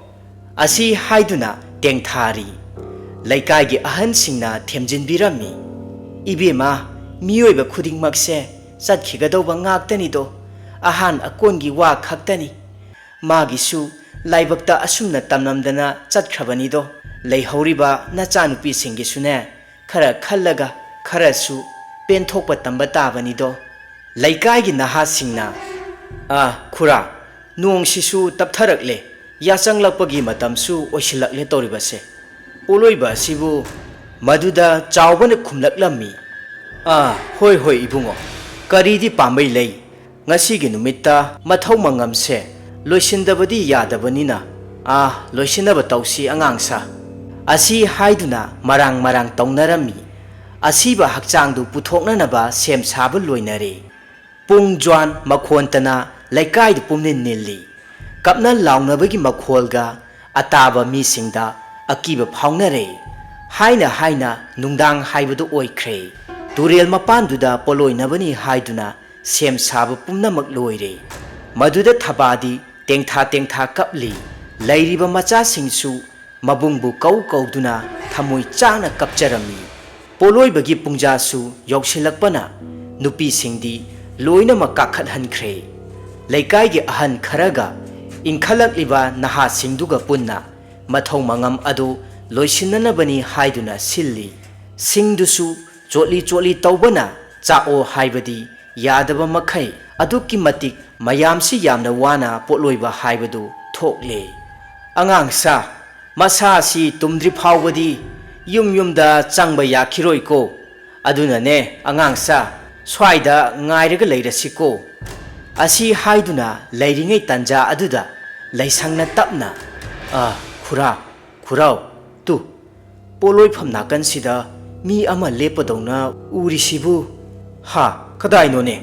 ꯑꯁꯤ ꯍꯥꯏꯗꯨꯅ ꯇꯦꯡꯊꯥꯔꯤ꯫ ꯂꯩꯀꯥꯏꯒꯤ ꯑꯍꯟꯁꯤꯡꯅ ꯊꯦꯝꯖꯤꯟꯕꯤꯔꯝꯃꯤ, "ꯏꯕꯦꯝꯃ, ꯃꯤꯑꯣꯏꯕ ꯈꯨꯗꯤꯡꯃꯛꯁꯦ ꯆꯠꯈꯤꯒꯗꯧꯕ ꯉꯥꯛꯇꯅꯤꯗꯣ, ꯑꯍꯥꯟ ꯑꯀꯣꯟꯒꯤ ꯋꯥ ꯈꯛꯇꯅꯤ꯫ ꯃꯥꯒꯤꯁꯨ ꯂꯥꯏꯕꯛꯇ ꯑꯁꯨꯝꯅ ꯇꯝꯂꯝꯗꯅ ꯆꯠꯈ꯭ꯔꯕꯅꯤꯗꯣ꯫ ꯂꯩꯍꯧꯔꯤꯕ ꯅꯆꯥꯅꯨꯄꯤꯁꯤꯡꯒꯤꯁꯨꯅꯦ, ꯈꯔ ꯈꯜꯂꯒ ꯈꯔꯁꯨ ꯄꯦꯟꯊꯣꯛꯄ ꯇꯝꯕ ꯇꯥꯕꯅꯤꯗꯣ꯫" ꯂꯩꯀꯥꯏꯒꯤ ꯅꯍꯥꯁꯤꯡꯅ, "ꯑꯥ, ꯈꯨꯔꯥ, ꯅꯣꯡꯁꯤꯁꯨ ꯇꯞꯊꯔꯛꯂꯦ, ꯌꯥꯆꯪꯂꯛꯄꯒꯤ ꯃꯇꯝꯁꯨ ꯑꯣꯏꯁꯤꯜꯂꯛꯂꯦ ꯇꯧꯔꯤꯕꯁꯦ꯫ ꯄꯣꯠꯂꯣꯏꯕ ꯑꯁꯤꯕꯨ?" ꯃꯗꯨꯗ ꯆꯥꯎꯕꯅ ꯈꯨꯝꯂꯛꯂꯝꯃꯤ, "ꯑꯥ, ꯍꯣꯏ, ꯍꯣꯏ, ꯏꯕꯨꯡꯉꯣ, ꯀꯔꯤꯗꯤ ꯄꯥꯝꯕꯩ ꯂꯩ? ꯉꯁꯤꯒꯤ ꯅꯨꯃꯤꯠꯇ ꯃꯊꯧ ꯃꯉꯝꯁꯦ ꯂꯣꯏꯁꯤꯟꯗꯕꯗꯤ ꯌꯥꯗꯕꯅꯤꯅ, ꯑꯥ, ꯂꯣꯏꯁꯤꯟꯅꯕ ꯇꯧꯁꯤ ꯑꯉꯥꯡꯁꯥ꯫" ꯑꯁꯤ ꯍꯥꯏꯗꯨꯅ ꯃꯔꯥꯡ ꯃꯔꯥꯡ ꯇꯧꯅꯔꯝꯃꯤ꯫ ꯑꯁꯤꯕ ꯍꯛꯆꯥꯡꯗꯨ ꯄꯨꯊꯣꯛꯅꯅꯕ ꯁꯦꯝ ꯁꯥꯕ ꯂꯣꯏꯅꯔꯦ꯫ ꯄꯨꯡ ꯖ꯭ꯋꯥꯟ ꯃꯈꯣꯟꯇꯅ ꯂꯩꯀꯥꯏꯗꯨ ꯄꯨꯝꯅꯤꯜ ꯅꯤꯜꯂꯤ꯫ ꯀꯞꯅ ꯂꯥꯎꯅꯕꯒꯤ ꯃꯈꯣꯜꯒ ꯑꯇꯥꯕ ꯃꯤꯁꯤꯡꯗ ꯑꯀꯤꯕ ꯐꯥꯎꯅꯔꯦ꯫ ꯍꯥꯏꯅ ꯍꯥꯏꯅ ꯅꯨꯡꯗꯥꯡ ꯍꯥꯏꯕꯗꯨ ꯑꯣꯏꯈ꯭ꯔꯦ꯫ ꯇꯨꯔꯦꯜ ꯃꯄꯥꯟꯗꯨꯗ ꯄꯣꯠꯂꯣꯏꯅꯕꯅꯤ ꯍꯥꯏꯗꯨꯅ ꯁꯦꯝ ꯁꯥꯕ ꯄꯨꯝꯅꯃꯛ ꯂꯣꯏꯔꯦ꯫ ꯃꯗꯨꯗ ꯊꯕꯥꯗꯤ ꯇꯦꯡꯊꯥ ꯇꯦꯡꯊꯥ ꯀꯞꯂꯤ꯫ ꯂꯩꯔꯤꯕ ꯃꯆꯥꯁꯤꯡꯁꯨ ꯃꯕꯨꯡꯕꯨ ꯀꯧ ꯀꯧꯗꯨꯅ ꯊꯃꯣꯏ ꯆꯥꯛꯅ ꯀꯞꯆꯔꯝꯃꯤ꯫ ꯄꯣꯠꯂꯣꯏꯕꯒꯤ ꯄꯨꯡꯖꯥꯁꯨ ꯌꯧꯁꯤꯜꯂꯛꯄꯅ ꯅꯨꯄꯤꯁꯤꯡꯗꯤ ꯂꯣꯏꯅꯃꯛ ꯀꯥꯈꯠꯍꯟꯈ꯭ꯔꯦ꯫ ꯂꯩꯀꯥꯏꯒꯤ ꯑꯍꯟ ꯈꯔꯒ ꯏꯟꯈꯠꯂꯛꯂꯤꯕ ꯅꯍꯥꯁꯤꯡꯗꯨꯒ ꯄꯨꯟꯅ ꯃꯊꯧ ꯃꯉꯝ ꯑꯗꯨ ꯂꯣꯏꯁꯤꯟꯅꯅꯕꯅꯤ ꯍꯥꯏꯗꯨꯅ ꯁꯤꯜꯂꯤ꯫ ꯁꯤꯡꯗꯨꯁꯨ ꯆꯣꯠꯂꯤ ꯆꯣꯠꯂꯤ ꯇꯧꯕꯅ ꯆꯥꯛꯑꯣ ꯍꯥꯏꯕꯗꯤ ꯌꯥꯗꯕ ꯃꯈꯩ ꯑꯗꯨꯛꯀꯤ ꯃꯇꯤꯛ ꯃꯌꯥꯝꯁꯤ ꯌꯥꯝꯅ ꯋꯥꯅ ꯄꯣꯠꯂꯣꯏꯕ ꯍꯥꯏꯕꯗꯨ ꯊꯣꯛꯂꯦ꯫ "ꯑꯉꯥꯡꯁꯥ, ꯃꯁꯥ ꯑꯁꯤ ꯇꯨꯝꯗ꯭ꯔꯤ ꯐꯥꯎꯕꯗꯤ ꯌꯨꯝ ꯌꯨꯝꯗ ꯆꯪꯕ ꯌꯥꯈꯤꯔꯣꯏꯀꯣ꯫ ꯑꯗꯨꯅꯅꯦ ꯑꯉꯥꯡꯁꯥ, ꯁ꯭ꯋꯥꯏꯗ ꯉꯥꯏꯔꯒ ꯂꯩꯔꯁꯤꯀꯣ꯫ ꯑꯁꯤ ꯍꯥꯏꯗꯨꯅ ꯂꯩꯔꯤꯉꯩ ꯇꯥꯟꯖꯥ ꯑꯗꯨꯗ ꯂꯩꯁꯪꯅ ꯇꯞꯅ, "ꯑ, ꯈꯨꯔꯥ, ꯈꯨꯔꯥꯎ, ꯇꯨ, ꯄꯣꯠꯂꯣꯏꯐꯝ ꯅꯥꯀꯟꯁꯤꯗ ꯃꯤ ꯑꯃ ꯂꯦꯞꯄꯗꯧꯅ ꯎꯔꯤꯁꯤꯕꯨ?" "ꯍꯥ, ꯀꯗꯥꯏꯅꯣꯅꯦ?"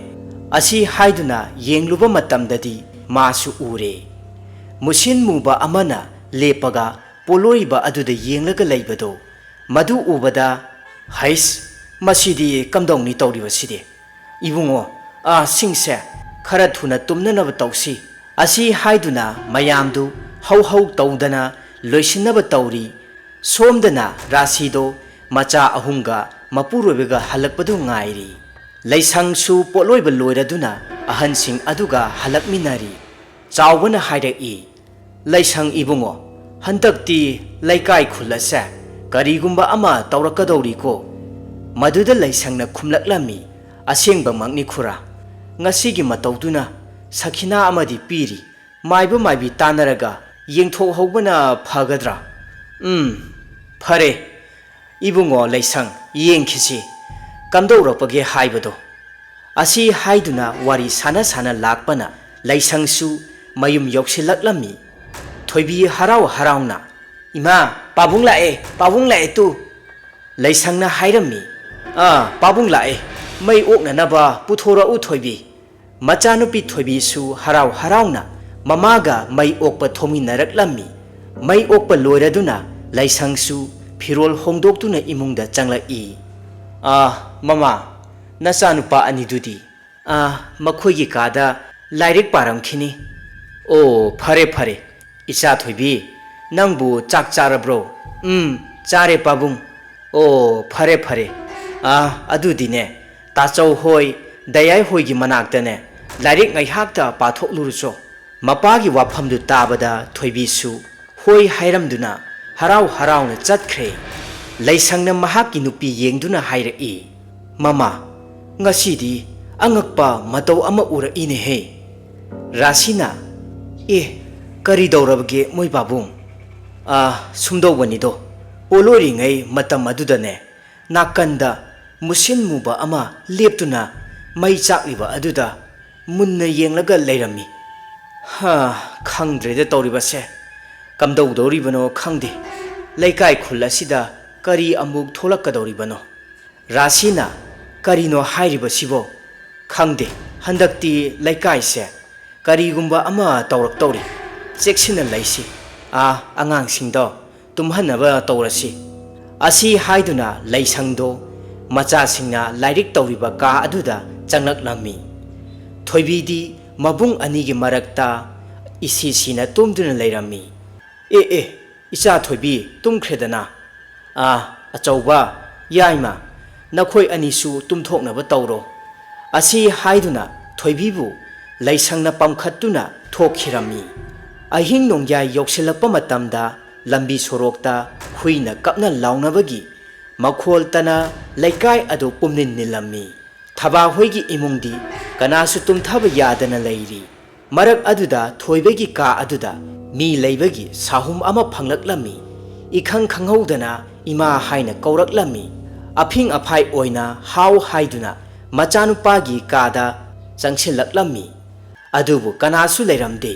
ꯑꯁꯤ ꯍꯥꯏꯗꯨꯅ ꯌꯦꯡꯂꯨꯕ ꯃꯇꯝꯗꯗꯤ ꯃꯥꯁꯨ ꯎꯔꯦ꯫ ꯃꯨꯁꯤꯟ ꯃꯨꯕ ꯑꯃꯅ ꯂꯦꯞꯄꯒ ꯄꯣꯠꯂꯣꯏꯕ ꯑꯗꯨꯗ ꯌꯦꯡꯂꯒ ꯂꯩꯕꯗꯣ꯫ ꯃꯗꯨ ꯎꯕꯗ, "ꯍꯩꯁ, ꯃꯁꯤꯗꯤ ꯀꯝꯗꯧꯅꯤ ꯇꯧꯔꯤꯕꯁꯤꯗꯤ? ꯏꯕꯨꯡꯉꯣ, ꯑꯥ, ꯁꯤꯡꯁꯦ ꯈꯔ ꯊꯨꯅ ꯇꯨꯝꯅꯅꯕ ꯇꯧꯁꯤ꯫" ꯑꯁꯤ ꯍꯥꯏꯗꯨꯅ ꯃꯌꯥꯝꯗꯨ ꯍꯧ ꯍꯧ ꯇꯧꯗꯅ ꯂꯣꯏꯁꯤꯟꯅꯕ ꯇꯧꯔꯤ꯫ ꯁꯣꯝꯗꯅ ꯔꯥꯁꯤꯗꯣ ꯃꯆꯥ ꯑꯍꯨꯝꯒ ꯃꯄꯨꯔꯣꯏꯕꯒ ꯍꯜꯂꯛꯄꯗꯨ ꯉꯥꯏꯔꯤ꯫ ꯂꯩꯁꯪꯁꯨ ꯄꯣꯠꯂꯣꯏꯕ ꯂꯣꯏꯔꯗꯨꯅ ꯑꯍꯟꯁꯤꯡ ꯑꯗꯨꯒ ꯍꯜꯂꯛꯃꯤꯟꯅꯔꯤ꯫ ꯆꯥꯎꯕꯅ ꯍꯥꯏꯔꯛꯏ, "ꯂꯩꯁꯪ ꯏꯕꯨꯡꯉꯣ, ꯍꯟꯗꯛꯇꯤ ꯂꯩꯀꯥꯏ ꯈꯨꯜ ꯑꯁꯦ ꯀꯔꯤꯒꯨꯝꯕ ꯑꯃ ꯇꯧꯔꯛꯀꯗꯧꯔꯤꯀꯣ?" ꯃꯗꯨꯗ ꯂꯩꯁꯪꯅ ꯈꯨꯝꯂꯛꯂꯝꯃꯤ, "ꯑꯁꯦꯡꯕꯃꯛꯅꯤ ꯈꯨꯔꯥ, ꯉꯁꯤꯒꯤ ꯃꯇꯧꯗꯨꯅ ꯁꯈꯤꯅꯥ ꯑꯃꯗꯤ ꯄꯤꯔꯤ꯫ ꯃꯥꯏꯕ ꯃꯥꯏꯕꯤ ꯇꯥꯟꯅꯔꯒ ꯌꯦꯡꯊꯣꯛꯍꯧꯕꯅ ꯐꯒꯗ꯭ꯔꯥ? ꯎꯝ, ꯐꯔꯦ, ꯏꯕꯨꯡꯉꯣ ꯂꯩꯁꯪ, ꯌꯦꯡꯈꯤꯁꯤ, ꯀꯝꯗꯧꯔꯛꯄꯒꯦ ꯍꯥꯏꯕꯗꯣ꯫" ꯑꯁꯤ ꯍꯥꯏꯗꯨꯅ ꯋꯥꯔꯤ ꯁꯥꯟꯅ ꯁꯥꯟꯅ ꯂꯥꯛꯄꯅ ꯂꯩꯁꯪꯁꯨ ꯃꯌꯨꯝ ꯌꯧꯁꯤꯜꯂꯛꯂꯝꯃꯤ꯫ ꯊꯣꯏꯕꯤ ꯍꯔꯥꯎ ꯍꯔꯥꯎꯅ, "ꯏꯃꯥ, ꯄꯥꯕꯨꯡ ꯂꯥꯛꯑꯦ, ꯄꯥꯕꯨꯡ ꯂꯥꯛꯑꯦ ꯇꯨ!" ꯂꯩꯁꯪꯅ ꯍꯥꯏꯔꯝꯃꯤ, "ꯑꯥ, ꯄꯥꯕꯨꯡ ꯂꯥꯛꯑꯦ, ꯃꯩ ꯑꯣꯛꯅꯅꯕ ꯄꯨꯊꯣꯔꯛꯎ ꯊꯣꯏꯕꯤ꯫" ꯃꯆꯥꯅꯨꯄꯤ ꯊꯣꯏꯕꯤꯁꯨ ꯍꯔꯥꯎ ꯍꯔꯥꯎꯅ ꯃꯃꯥꯒ ꯃꯩ ꯑꯣꯛꯄ ꯊꯣꯡꯃꯤꯟꯅꯔꯛꯂꯝꯃꯤ꯫ ꯃꯩ ꯑꯣꯛꯄ ꯂꯣꯏꯔꯗꯨꯅ ꯂꯩꯁꯪꯁꯨ ꯐꯤꯔꯣꯜ ꯍꯣꯡꯗꯣꯛꯇꯨꯅ ꯏꯃꯨꯡꯗ ꯆꯪꯂꯛꯏ꯫ "ꯑꯥ, ꯃꯃꯥ, ꯅꯆꯥꯅꯨꯄꯥ ꯑꯅꯤꯗꯨꯗꯤ?" "ꯑꯥ, ꯃꯈꯣꯏꯒꯤ ꯀꯥꯗ ꯂꯥꯏꯔꯤꯛ ꯄꯥꯔꯝꯈꯤꯅꯤ꯫" "ꯑꯣ, ꯐꯔꯦ, ꯐꯔꯦ꯫ ꯏꯆꯥ ꯊꯣꯏꯕꯤ, ꯅꯪꯕꯨ ꯆꯥꯛ ꯆꯥꯔꯕ꯭ꯔꯣ?" "ꯎꯝ, ꯆꯥꯔꯦ ꯄꯥꯕꯨꯡ꯫" "ꯑꯣ, ꯐꯔꯦ, ꯐꯔꯦ꯫ ꯑꯥ, ꯑꯗꯨꯗꯤꯅꯦ, ꯇꯥꯆꯧ ꯍꯣꯏ, ꯗꯌꯥꯏ ꯍꯣꯏꯒꯤ ꯃꯅꯥꯛꯇꯅꯦ ꯂꯥꯏꯔꯤꯛ ꯉꯥꯏꯍꯥꯛꯇ ꯄꯥꯊꯣꯛꯂꯨꯔꯨꯆꯣ꯫" ꯃꯄꯥꯒꯤ ꯋꯥꯐꯝꯗꯨ ꯇꯥꯕꯗ ꯊꯣꯏꯕꯤꯁꯨ ꯍꯣꯏ ꯍꯥꯏꯔꯝꯗꯨꯅ ꯍꯔꯥꯎ ꯍꯔꯥꯎꯅ ꯆꯠꯈ꯭ꯔꯦ꯫ ꯂꯩꯁꯪꯅ ꯃꯍꯥꯛꯀꯤ ꯅꯨꯄꯤ ꯌꯦꯡꯗꯨꯅ ꯍꯥꯏꯔꯛꯏ, "ꯃꯃꯥ, ꯉꯁꯤꯗꯤ ꯑꯉꯛꯄ ꯃꯇꯧ ꯑꯃ ꯎꯔꯛꯏꯅꯦꯍꯦ꯫" ꯔꯥꯁꯤꯅ, "ꯑꯦ, ꯀꯔꯤ ꯇꯧꯔꯕꯒꯦ ꯃꯣꯏ ꯄꯥꯕꯨꯡ?" "ꯑꯥ, ꯁꯨꯝꯗꯧꯕꯅꯤꯗꯣ, ꯄꯣꯂꯣꯏꯔꯤꯉꯩ ꯃꯇꯝ ꯑꯗꯨꯗꯅꯦ, ꯅꯥꯀꯟꯗ ꯃꯨꯁꯤꯟ ꯃꯨꯕ ꯑꯃ ꯂꯦꯞꯇꯨꯅ ꯃꯩ ꯆꯥꯛꯂꯤꯕ ꯑꯗꯨꯗ ꯃꯨꯟꯅ ꯌꯦꯡꯂꯒ ꯂꯩꯔꯝꯃꯤ꯫ "ꯍꯥ, ꯈꯪꯗ꯭ꯔꯦꯗ ꯇꯧꯔꯤꯕꯁꯦ꯫ ꯀꯝꯗꯧꯗꯧꯔꯤꯕꯅꯣ ꯈꯪꯗꯦ꯫ ꯂꯩꯀꯥꯏ ꯈꯨꯜ ꯑꯁꯤꯗ ꯀꯔꯤ ꯑꯃꯨꯛ ꯊꯣꯛꯂꯛꯀꯗꯧꯔꯤꯕꯅꯣ? ꯔꯥꯁꯤꯅ ꯀꯔꯤꯅꯣ ꯍꯥꯏꯔꯤꯕꯁꯤꯕꯣ? ꯈꯪꯗꯦ꯫ ꯍꯟꯗꯛꯇꯤ ꯂꯩꯀꯥꯏꯁꯦ ꯀꯔꯤꯒꯨꯝꯕ ꯑꯃ ꯇꯧꯔꯛꯇꯧꯔꯤ꯫ ꯆꯦꯛꯁꯤꯟꯅ ꯂꯩꯁꯤ꯫ ꯑꯥ, ꯑꯉꯥꯡꯁꯤꯡꯗꯣ ꯇꯨꯝꯍꯟꯅꯕ ꯇꯧꯔꯁꯤ꯫" ꯑꯁꯤ ꯍꯥꯏꯗꯨꯅ ꯂꯩꯁꯪꯗꯣ ꯃꯆꯥꯁꯤꯡꯅ ꯂꯥꯏꯔꯤꯛ ꯇꯧꯔꯤꯕ ꯀꯥ ꯑꯗꯨꯗ ꯆꯪꯂꯛꯂꯝꯃꯤ꯫ ꯊꯣꯏꯕꯤꯗꯤ ꯃꯕꯨꯡ ꯑꯅꯤꯒꯤ ꯃꯔꯛꯇ ꯏꯁꯤ ꯁꯤꯅ ꯇꯨꯝꯗꯨꯅ ꯂꯩꯔꯝꯃꯤ꯫ "ꯑꯦ, ꯑꯦ, ꯏꯆꯥ ꯊꯣꯏꯕꯤ ꯇꯨꯝꯈ꯭ꯔꯦꯗꯅ꯫ ꯑꯥ, ꯑꯆꯧꯕ, ꯌꯥꯏꯃ, ꯅꯈꯣꯏ ꯑꯅꯤꯁꯨ ꯇꯨꯝꯊꯣꯛꯅꯕ ꯇꯧꯔꯣ꯫" ꯑꯁꯤ ꯍꯥꯏꯗꯨꯅ ꯊꯣꯏꯕꯤꯕꯨ ꯂꯩꯁꯪꯅ ꯄꯝꯈꯠꯇꯨꯅ ꯊꯣꯛꯈꯤꯔꯝꯃꯤ꯫ ꯑꯍꯤꯡ ꯅꯣꯡꯌꯥꯏ ꯌꯧꯁꯤꯜꯂꯛꯄ ꯃꯇꯝꯗ ꯂꯝꯕꯤ ꯁꯣꯔꯣꯛꯇ ꯍꯨꯏꯅ ꯀꯞꯅ ꯂꯥꯎꯅꯕꯒꯤ ꯃꯈꯣꯜ ꯇꯅ ꯂꯩꯀꯥꯏ ꯑꯗꯨ ꯄꯨꯝꯅꯤꯟ ꯅꯤꯜꯂꯝꯃꯤ꯫ ꯊꯕꯥ ꯍꯣꯏꯒꯤ ꯏꯃꯨꯡꯗꯤ ꯀꯅꯥꯁꯨ ꯇꯨꯝꯊꯕ ꯌꯥꯗꯅ ꯂꯩꯔꯤ꯫ ꯃꯔꯛ ꯑꯗꯨꯗ ꯊꯣꯏꯕꯒꯤ ꯀꯥ ꯑꯗꯨꯗ ꯃꯤ ꯂꯩꯕꯒꯤ ꯁꯥꯍꯨꯝ ꯑꯃ ꯐꯪꯂꯛꯂꯝꯃꯤ꯫ ꯏꯈꯪ ꯈꯪꯍꯧꯗꯅ ꯏꯃꯥ ꯍꯥꯏꯅ ꯀꯧꯔꯛꯂꯝꯃꯤ꯫ ꯑꯐꯤꯡ ꯑꯐꯥꯏ ꯑꯣꯏꯅ ꯍꯥꯎ ꯍꯥꯏꯗꯨꯅ ꯃꯆꯥꯅꯨꯄꯥꯒꯤ ꯀꯥꯗ ꯆꯪꯁꯤꯜꯂꯛꯂꯝꯃꯤ꯫ ꯑꯗꯨꯕꯨ ꯀꯅꯥꯁꯨ ꯂꯩꯔꯝꯗꯦ꯫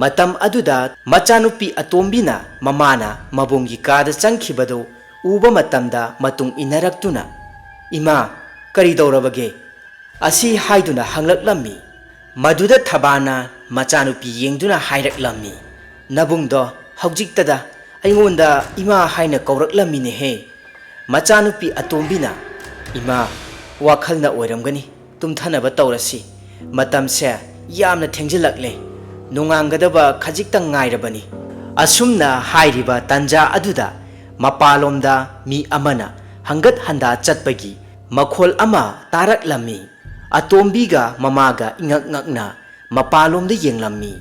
ꯃꯇꯝ ꯑꯗꯨꯗ ꯃꯆꯥꯅꯨꯄꯤ ꯑꯇꯣꯝꯕꯤꯅ ꯃꯃꯥꯅ ꯃꯕꯨꯡꯒꯤ ꯀꯥꯗ ꯆꯪꯈꯤꯕꯗꯨ ꯎꯕ ꯃꯇꯝꯗ ꯃꯇꯨꯡ ꯏꯟꯅꯔꯛꯇꯨꯅ, "ꯏꯃꯥ, ꯀꯔꯤꯗꯧꯔꯕꯒꯦ?" ꯑꯁꯤ ꯍꯥꯏꯗꯨꯅ ꯍꯪꯂꯛꯂꯝꯃꯤ꯫ ꯃꯗꯨꯗ ꯊꯕꯥꯅ ꯃꯆꯥꯅꯨꯄꯤ ꯌꯦꯡꯗꯨꯅ ꯍꯥꯏꯔꯛꯂꯝꯃꯤ, "ꯅꯕꯨꯡꯗꯣ ꯍꯧꯖꯤꯛꯇꯗ ꯑꯩꯉꯣꯟꯗ ꯏꯃꯥ ꯍꯥꯏꯅ ꯀꯧꯔꯛꯂꯝꯃꯤꯅꯦꯍꯦ꯫" ꯃꯆꯥꯅꯨꯄꯤ ꯑꯇꯣꯝꯕꯤꯅ, "ꯏꯃꯥ, ꯋꯥꯈꯜꯅ ꯑꯣꯏꯔꯝꯒꯅꯤ, ꯇꯨꯝꯊꯅꯕ ꯇꯧꯔꯁꯤ꯫ ꯃꯇꯝꯁꯦ ꯌꯥꯝꯅ ꯊꯦꯡꯖꯤꯜꯂꯛꯂꯦ, ꯅꯣꯡꯉꯥꯟꯒꯗꯕ ꯈꯖꯤꯛꯇꯪ ꯉꯥꯏꯔꯕꯅꯤ꯫" ꯑꯁꯨꯝꯅ ꯍꯥꯏꯔꯤꯕ ꯇꯥꯟꯖꯥ ꯑꯗꯨꯗ ꯃꯄꯥꯂꯣꯝꯗ ꯃꯤ ꯑꯃꯅ ꯍꯪꯒꯠ ꯍꯟꯗꯥ ꯆꯠꯄꯒꯤ ꯃꯈꯣꯜ ꯑꯃ ꯇꯥꯔꯛꯂꯝꯃꯤ꯫ ꯑꯇꯣꯝꯕꯤꯒ ꯃꯃꯥꯒ ꯏꯉꯛ ꯉꯛꯅ ꯃꯄꯥꯂꯣꯝꯗ ꯌꯦꯡꯂꯝꯃꯤ꯫